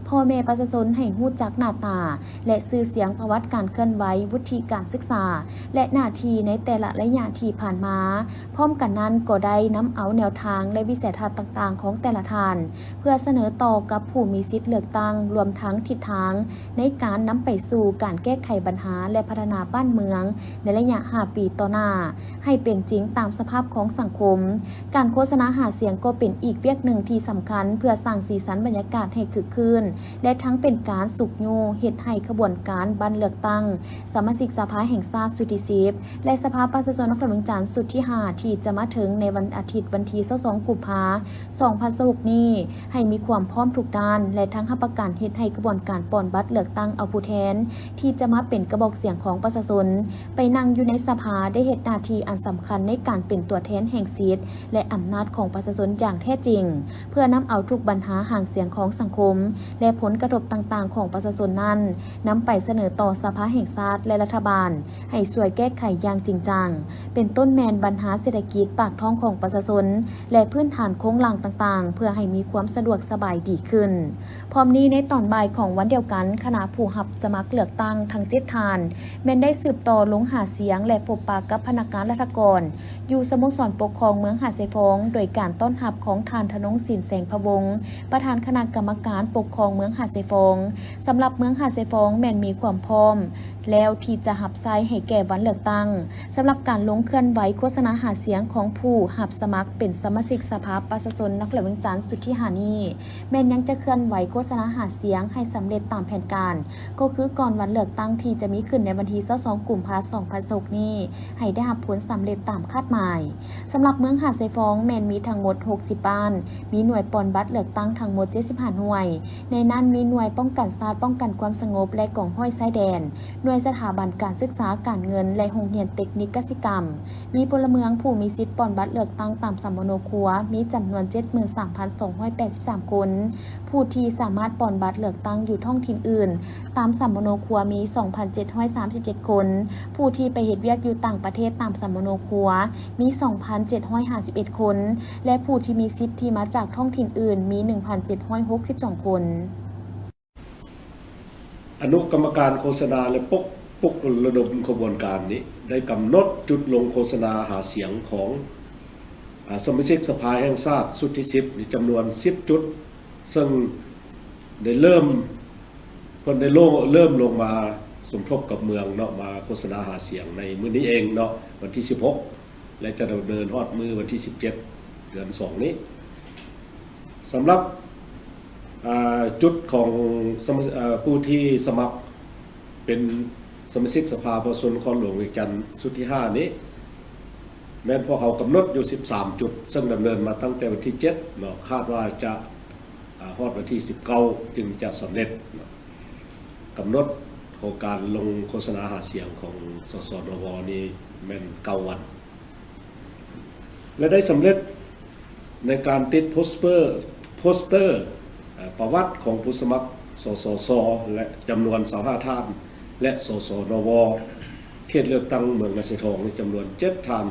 ພໍ່ແມ່ປະຊາຊົນໃຫ້ຮູ້ຈັກໜ້າຕາ ແລະ ຊື່ສຽງ, ປະຫວັດການເຄື່ອນໄຫວ, ວຸດທິການສຶກສາ ແລະ ໜ້າທີ່ໃນແຕ່ລະໄລຍະທີ່ຜ່ານມາ, ພ້ອມກັນນັ້ນກໍໄດ້ນຳເອົາແນວທາງ ແລະ ວິໄສທັດຕ່າງໆຂອງແຕ່ລະທ່ານ ເພື່ອສະເໜີຕໍ່ກັບຜູ້ມີສິດເລືອກຕັ້ງ, ລວມທັງທິດທາງໃນການນຳໄປສູ່ການແກ້ໄຂບັນຫາ ແລະ ພັດທະນາບ້ານເມືອງໃນໄລຍະຫ້າປີຕໍ່ໜ້າ ໃຫ້ເປັນຈິງ ຕາມສະພາບຂອງສັງຄົມ. ການໂຄສະນາຫາສຽງກໍເປັນອີກວຽກໜຶ່ງທີ່ສຳຄັນ ເພື່ອສ້າງສີສັນບັນຍາກາດໃຫ້ຄຶກຄື້ນ ແລະ ທັງເປັນການຊຸກຍູ້ເຮັດໃຫ້ຂະບວນການບັດເລືອກຕັ້ງສະມາຊິກສະພາແຫ່ງຊາດຊຸດທີສິບ ແລະ ສະພາປະຊາຊົນນະຄອນຫຼວງວຽງຈັນຊຸດທີຫ້າ ທີ່ຈະມາເຖິງໃນວັນອາທິດວັນທີຊາວສອງ ກຸມພາ ສອງພັນຊາວຫົກນີ້ ໃຫ້ມີຄວາມພ້ອມທຸກດ້ານ ແລະ ທັງຮັບປະກັນເຮັດໃຫ້ຂະບວນການປ່ອນບັດເລືອກຕັ້ງເອົາຜູ້ແທນ ທີ່ຈະມາເປັນກະບອກສຽງຂອງປະຊາຊົນ ໄປນັ່ງຢູ່ໃນສະພາ ໄດ້ເຮັດໜ້າທີ່ອັນສຳຄັນໃນການເປັນຕົວແທນແຫ່ງສິດ ແລະ ອຳນາດຂອງປະຊາຊົນຢ່າງແທ້ຈິງ, ເພື່ອນຳເອົາທຸກບັນຫາຫາງສຽງຂອງສັງຄົມ ແລະ ຜົນກະທົບຕ່າງໆຂອງປະຊາຊົນນັ້ນ ນຳໄປສະເໜີຕໍ່ສະພາແຫ່ງຊາດ ແລະ ລັດຖະບານ ໃຫ້ຊ່ວຍແກ້ໄຂຢ່າງຈິງຈັງ, ເປັນຕົ້ນແມ່ນບັນຫາເສດຖະກິດປາກທ້ອງຂອງປະຊາຊົນ ແລະ ພື້ນຖານໂຄງລ່າງຕ່າງໆ ເພື່ອໃຫ້ມີຄວາມສະດວກສະບາຍດີຂຶ້ນ. ພ້ອມນີ້ໃນຕອນບ່າຍຂອງວັນດຽວກັນ, ຄະນະຜູ້ຮັບສະໝັກເລືອກຕັ້ງທັງເຈັດທ່ານ ແມ່ນໄດ້ສືບຕໍ່ລົງຫາສຽງ ແລະ ພົບປະກັບພະນັກງານລັດຖະກອນ ຢູ່ສະໂມສອນປົກຄອງເມືອງຫາດຊາຍຟອງ ໂດຍການຕ້ອນຮັບຂອງທ່ານ ທະນົງສິນ ແສງພະວົງ ປະທານຄະນະກຳມະການປົກຄອງເມືອງຫາດຊາຍຟອງ. ສຳລັບເມືອງຫາດຊາຍຟອງແມ່ນມີຄວາມພ້ອມແລ້ວທີ່ຈະຮັບໃຊ້ໃຫ້ແກ່ວັນເລືອກຕັ້ງ. ສຳລັບການລົງເຄື່ອນໄຫວໂຄສະນາຫາສຽງຂອງຜູ້ຮັບສະໝັກເປັນສະມາຊິກສະພາປະຊາຊົນນະຄອນຫຼວງວຽງຈັນຊຸດທີຫ້ານີ້ ແມ່ນຍັງຈະເຄື່ອນໄຫວໂຄສະນາຫາສຽງໃຫ້ສຳເລັດຕາມແຜນການ, ກໍຄືກ່ອນວັນເລືອກຕັ້ງທີ່ຈະມີຂຶ້ນໃນວັນທີຊາວສອງ ກຸມພາ ສອງພັນຊາວຫົກນີ້ ໃຫ້ໄດ້ຮັບຜົນສຳເລັດຕາມຄາດໝາຍ. ສຳລັບເມືອງຫາດຊາຍຟອງແມ່ນມີທັງໝົດຫົກສິບບ້ານ, ມີໜ່ວຍປ່ອນບັດເລືອກຕັ້ງທັງໝົດເຈັດສິບຫ້າໜ່ວຍ, ໃນນັ້ນມີໜ່ວຍປ້ອງກັນຊາດ, ປ້ອງກັນຄວາມສະຫງົບ ແລະ ກອງຮ້ອຍຊາຍແດນ, ໜ່ວຍສະຖາບັນການສຶກສາ, ການເງິນ ແລະ ໂຮງຮຽນເຕັກນິກກະສິກຳ. ມີພົນລະເມືອງຜູ້ມີສິດປ່ອນບັດເລືອກຕັ້ງຕາມສຳມະໂນຄົວ ມີຈຳນວນເຈັດໝື່ນສາມພັນສອງຮ້ອຍແປດສິບສາມຄົນ, ຜູ້ທີ່ສາມາດປ່ອນບັດເລືອກຕັ້ງຢູ່ທ້ອງຖິ່ນອື່ນຕາມສຳມະໂນຄົວມີສອງພັນເຈັດຮ້ອຍສາມສິບເຈັດຄົນ, ຜູ້ທີ່ໄປເຮັດວຽກຢູ່ຕ່າງປະເທດຕາມສຳມະໂນຄົວມີສອງພັນເຈັດຮ້ອຍຫ້າສິບເອັດຄົນ ແລະ ຜູ້ທີ່ມີສິດທີ່ມາຈາກທ້ອງຖິ່ນອື່ນມີໜຶ່ງພັນເຈັດຮ້ອຍຫົກສິບສອງຄົນ. ອະນຸກຳມະການໂຄສະນາ ແລະ ປົກ ປຸກລະດົມຂະບວນການນີ້ ໄດ້ກຳນົດຈຸດລົງໂຄສະນາຫາສຽງຂອງ ອາ ສະມາຊິກສະພາແຫ່ງຊາດຊຸດທີສິບນີ້ ຈຳນວນສິບຈຸດ, ເຊິ່ງໄດ້ເລີ່ມ ເພິ່ນໄດ້ໂລ ເລີ່ມລົງມາສົມທົບກັບເມືອງເນາະ ມາໂຄສະນາຫາສຽງໃນມື້ນີ້ເອງເນາະ ວັນທີສິບຫົກ ແລະ ຈະດຳເນີນຮອດມື້ວັນທີສິບເຈັດ ເດືອນສອງນີ້. ສຳລັບ ອາ ຈຸດຂອງສະມາ ອາ ຜູ້ທີ່ສະໝັກເປັນສະມາຊິກສະພາປະຊາຊົນນະຄອນຫຼວງວຽງຈັນຊຸດທີຫ້ານີ້ ແມ່ນພວກເຮົາກຳນົດຢູ່ສິບສາມຈຸດ, ເຊິ່ງດຳເນີນມາຕັ້ງແຕ່ວັນທີເຈັດເນາະ, ຄາດວ່າຈະ ອາ ຮອດວັນທີສິບເກົ້າຈຶ່ງຈະສຳເລັດເນາະ. ກຳນົດຂອງການລົງໂຄສະນາຫາສຽງຂອງ ສສນວ ນີ້ແມ່ນເກົ້າວັນ ແລະ ໄດ້ສຳເລັດໃນການຕິດໂປສເປີ ໂປສເຕີ ເອີ ປະຫວັດຂອງຜູ້ສະໝັກ ສສຊ ແລະ ຈຳນວນຊາວຫ້າທ່ານ ແລະ ສສນວ ເຂດເລືອກຕັ້ງເມືອງນາຊາຍທອງ ໃນຈຳນວນເຈັດທ່ານ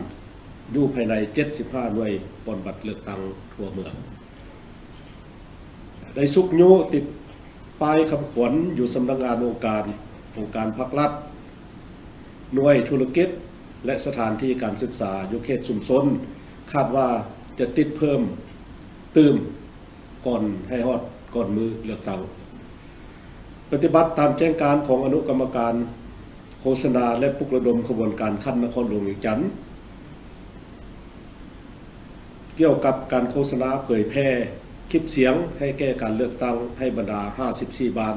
ຢູ່ພາຍໃນເຈັດສິບຫ້າໜ່ວຍປ່ອນບັດເລືອກຕັ້ງທົ່ວເມືອງ. ໄດ້ຊຸກຍູ້ຕິດປ້າຍຄຳຂວັນຢູ່ສຳນັກງານອົງການ, ອົງການພັກລັດ, ໜ່ວຍທຸລະກິດ ແລະ ສະຖານທີ່ການສຶກສາຢູ່ເຂດຊຸມຊົນ, ຄາດວ່າຈະຕິດເພີ່ມຕື່ມ ກ່ອນໃຫ້ຮອດກ່ອນມື້ເລືອກຕັ້ງ. ປະຕິບັດຕາມແຈ້ງການຂອງອະນຸກຳມະການໂຄສະນາ ແລະ ປຸກລະດົມຂະບວນການຂັ້ນນະຄອນຫຼວງວຽງຈັນ ກ່ຽວກັບການໂຄສະນາເຜີຍແຜ່ຄລິບສຽງໃຫ້ແກ່ການເລືອກຕັ້ງໃຫ້ບັນດາຫ້າສິບສີ່ບ້ານ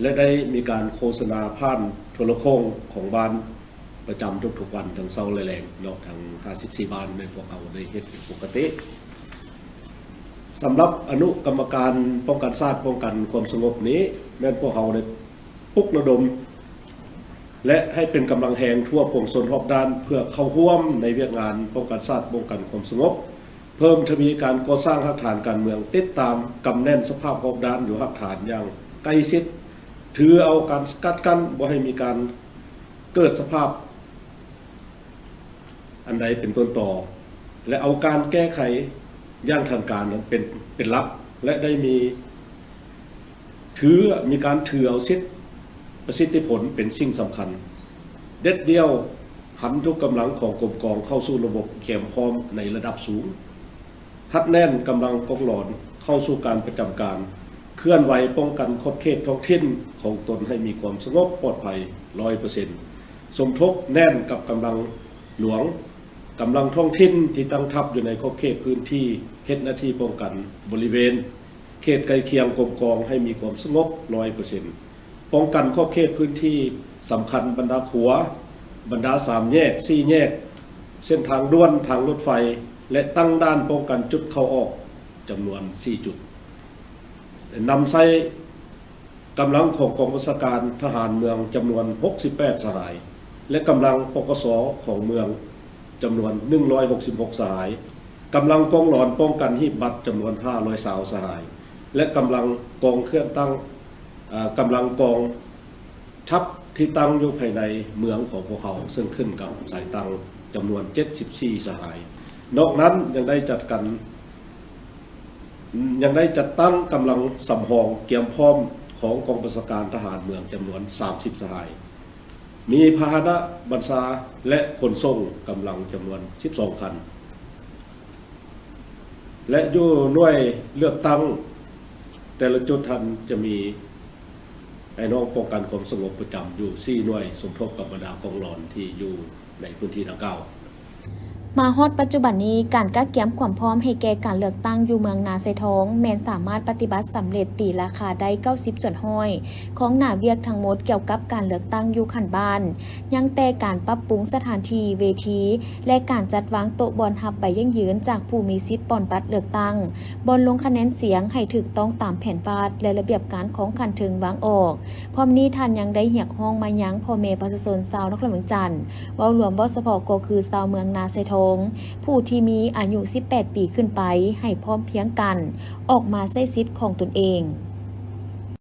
ແລະ ໄດ້ມີການໂຄສະນາຜ່ານໂທລະໂຄ່ງຂອງບ້ານ ປະຈຳທຸກໆວັນ ທັງເຊົ້າ ແລະ ແລງເນາະ, ທັງຫ້າສິບສີ່ບ້ານ ແມ່ນພວກເຮົາໄດ້ເຮັດເປັນປົກກະຕິ. ສຳລັບອະນຸກຳມະການປ້ອງກັນຊາດ ປ້ອງກັນຄວາມສະຫງົບນີ້ ແມ່ນພວກເຮົາໄດ້ປຸກລະດົມ ແລະ ໃຫ້ເປັນກຳລັງແຮງທົ່ວປວງຊົນຮອບດ້ານ ເພື່ອເຂົ້າຮ່ວມໃນວຽກງານປ້ອງກັນຊາດ ປ້ອງກັນຄວາມສະຫງົບ, ເພີ່ມທະວີການກໍ່ສ້າງຮາກຖານການເມືອງ, ຕິດຕາມກຳແໜ້ນສະພາບຮອບດ້ານຢູ່ຮາກຖານຢ່າງໃກ້ຊິດ, ຖືເອົາການສະກັດກັ້ນບໍ່ໃຫ້ມີການເກີດສະພາບ ອັນໃດເປັນຕົ້ນຕໍ ແລະ ເອົາການແກ້ໄຂຢ່າງທັນການນັ້ນເປັນ ເປັນຫຼັກ ແລະ ໄດ້ມີ ຖື ມີການຖືເອົາສິດ ປະສິດທິຜົນເປັນສິ່ງສຳຄັນ, ເດັດດ່ຽວຫັນທຸກກຳລັງຂອງກົມກອງເຂົ້າສູ່ລະບົບກຽມພ້ອມໃນລະດັບສູງ. ຮັດແໜ້ນກຳລັງກອງຫຼອນເຂົ້າສູ່ການປະຈຳການ, ເຄື່ອນໄຫວປ້ອງກັນຂອບເຂດທ້ອງຖິ່ນຂອງຕົນໃຫ້ມີຄວາມສະຫງົບປອດໄພຮ້ອຍເປີເຊັນ, ສົມທົບແໜ້ນກັບກຳລັງຫຼວງ ກຳລັງທ້ອງຖິ່ນທີ່ຕັ້ງທັບຢູ່ໃນຂອບເຂດພື້ນທີ່ເຮັດໜ້າທີ່ປ້ອງກັນບໍລິເວນເຂດໃກ້ຄຽງກົມກອງໃຫ້ມີຄວາມສະຫງົບຮ້ອຍເປີເຊັນ, ປ້ອງກັນຂອບເຂດພື້ນທີ່ສຳຄັນບັນດາຂົວ, ບັນດາສາມແຍກ, ສີ່ແຍກ, ເສັ້ນທາງດ່ວນ, ທາງລົດໄຟ ແລະ ຕັ້ງດ່ານປ້ອງກັນຈຸດເຂົ້າອອກຈຳນວນສີ່ຈຸດ, ນຳໃຊ້ ກຳລັງຂອງກອງບັນຊາການທະຫານເມືອງຈຳນວນຫົກສິບແປດສະຫາຍ ແລະ ກຳລັງ ປກສ ຂອງເມືອງຈຳນວນໜຶ່ງຮ້ອຍຫົກສິບຫົກສະຫາຍ, ກຳລັງກອງຫຼອນປ້ອງກັນຮີບບັດຈຳນວນຫ້າຮ້ອຍຊາວສະຫາຍ ແລະ ກຳລັງກອງເຄື່ອນຕັ້ງ ເອີ ກຳລັງກອງທັບທີ່ຕັ້ງຢູ່ພາຍໃນເມືອງຂອງພວກເຮົາ ເຊິ່ງຂຶ້ນກັບສາຍຕັ້ງຈຳນວນເຈັດສິບສີ່ສະຫາຍ. ນອກນັ້ນຍັງໄດ້ຈັດກັນ ຍັງໄດ້ຈັດຕັ້ງກຳລັງສຳຮອງກຽມພ້ອມຂອງກອງບັນຊາການທະຫານເມືອງຈຳນວນສາມສິບສະຫາຍ, ມີພາຫະນະບັນຊາ ແລະ ຂົນສົ່ງກຳລັງຈຳນວນສິບສອງຄັນ ແລະ ຢູ່ໜ່ວຍເລືອກຕັ້ງແຕ່ລະຈຸດຫັ້ນຈະມີອ້າຍນ້ອງປ້ອງກັນຄວາມສະຫງົບປະຈຳຢູ່ສີ່ໜ່ວຍ ສົມທົບກັບບັນດາກອງຫຼອນທີ່ຢູ່ໃນພື້ນທີ່ດັ່ງກ່າວ. ມາຮອດປັດຈຸບັນນີ້, ການກະກຽມຄວາມພ້ອມໃຫ້ແກ່ການເລືອກຕັ້ງຢູ່ເມືອງນາຊາຍທອງ ແມ່ນສາມາດປະຕິບັດສຳເລັດຕີລາຄາໄດ້ເກົ້າສິບສ່ວນຮ້ອຍຂອງໜ້າວຽກທັງໝົດກ່ຽວກັບການເລືອກຕັ້ງຢູ່ຂັ້ນບ້ານ, ຍັງແຕ່ການປັບປຸງສະຖານທີ່, ເວທີ ແລະ ການຈັດວາງໂຕະບ່ອນຮັບໃບຢັ້ງຢືນຈາກຜູ້ມີສິດປ່ອນບັດເລືອກຕັ້ງ, ບ່ອນລົງຄະແນນສຽງໃຫ້ຖືກຕ້ອງຕາມແຜນວາດ ແລະ ລະບຽບການຂອງຂັ້ນເທິງວາງອອກ. ພ້ອມນີ້ທ່ານຍັງໄດ້ຮຽກຮ້ອງມາຍັງພໍ່ແມ່ປະຊາຊົນຊາວນະຄອນຫຼວງວຽງຈັນ ເວົ້າລວມເວົ້າສະເພາະກໍຄືຊາວເມືອງນາຊາຍທອງ ຜູ້ທີ່ມີອາຍຸສິບແປດປີຂຶ້ນໄປ ໃຫ້ພ້ອມພຽງກັນອອກມາໃຊ້ສິດຂອງຕົນເອງ.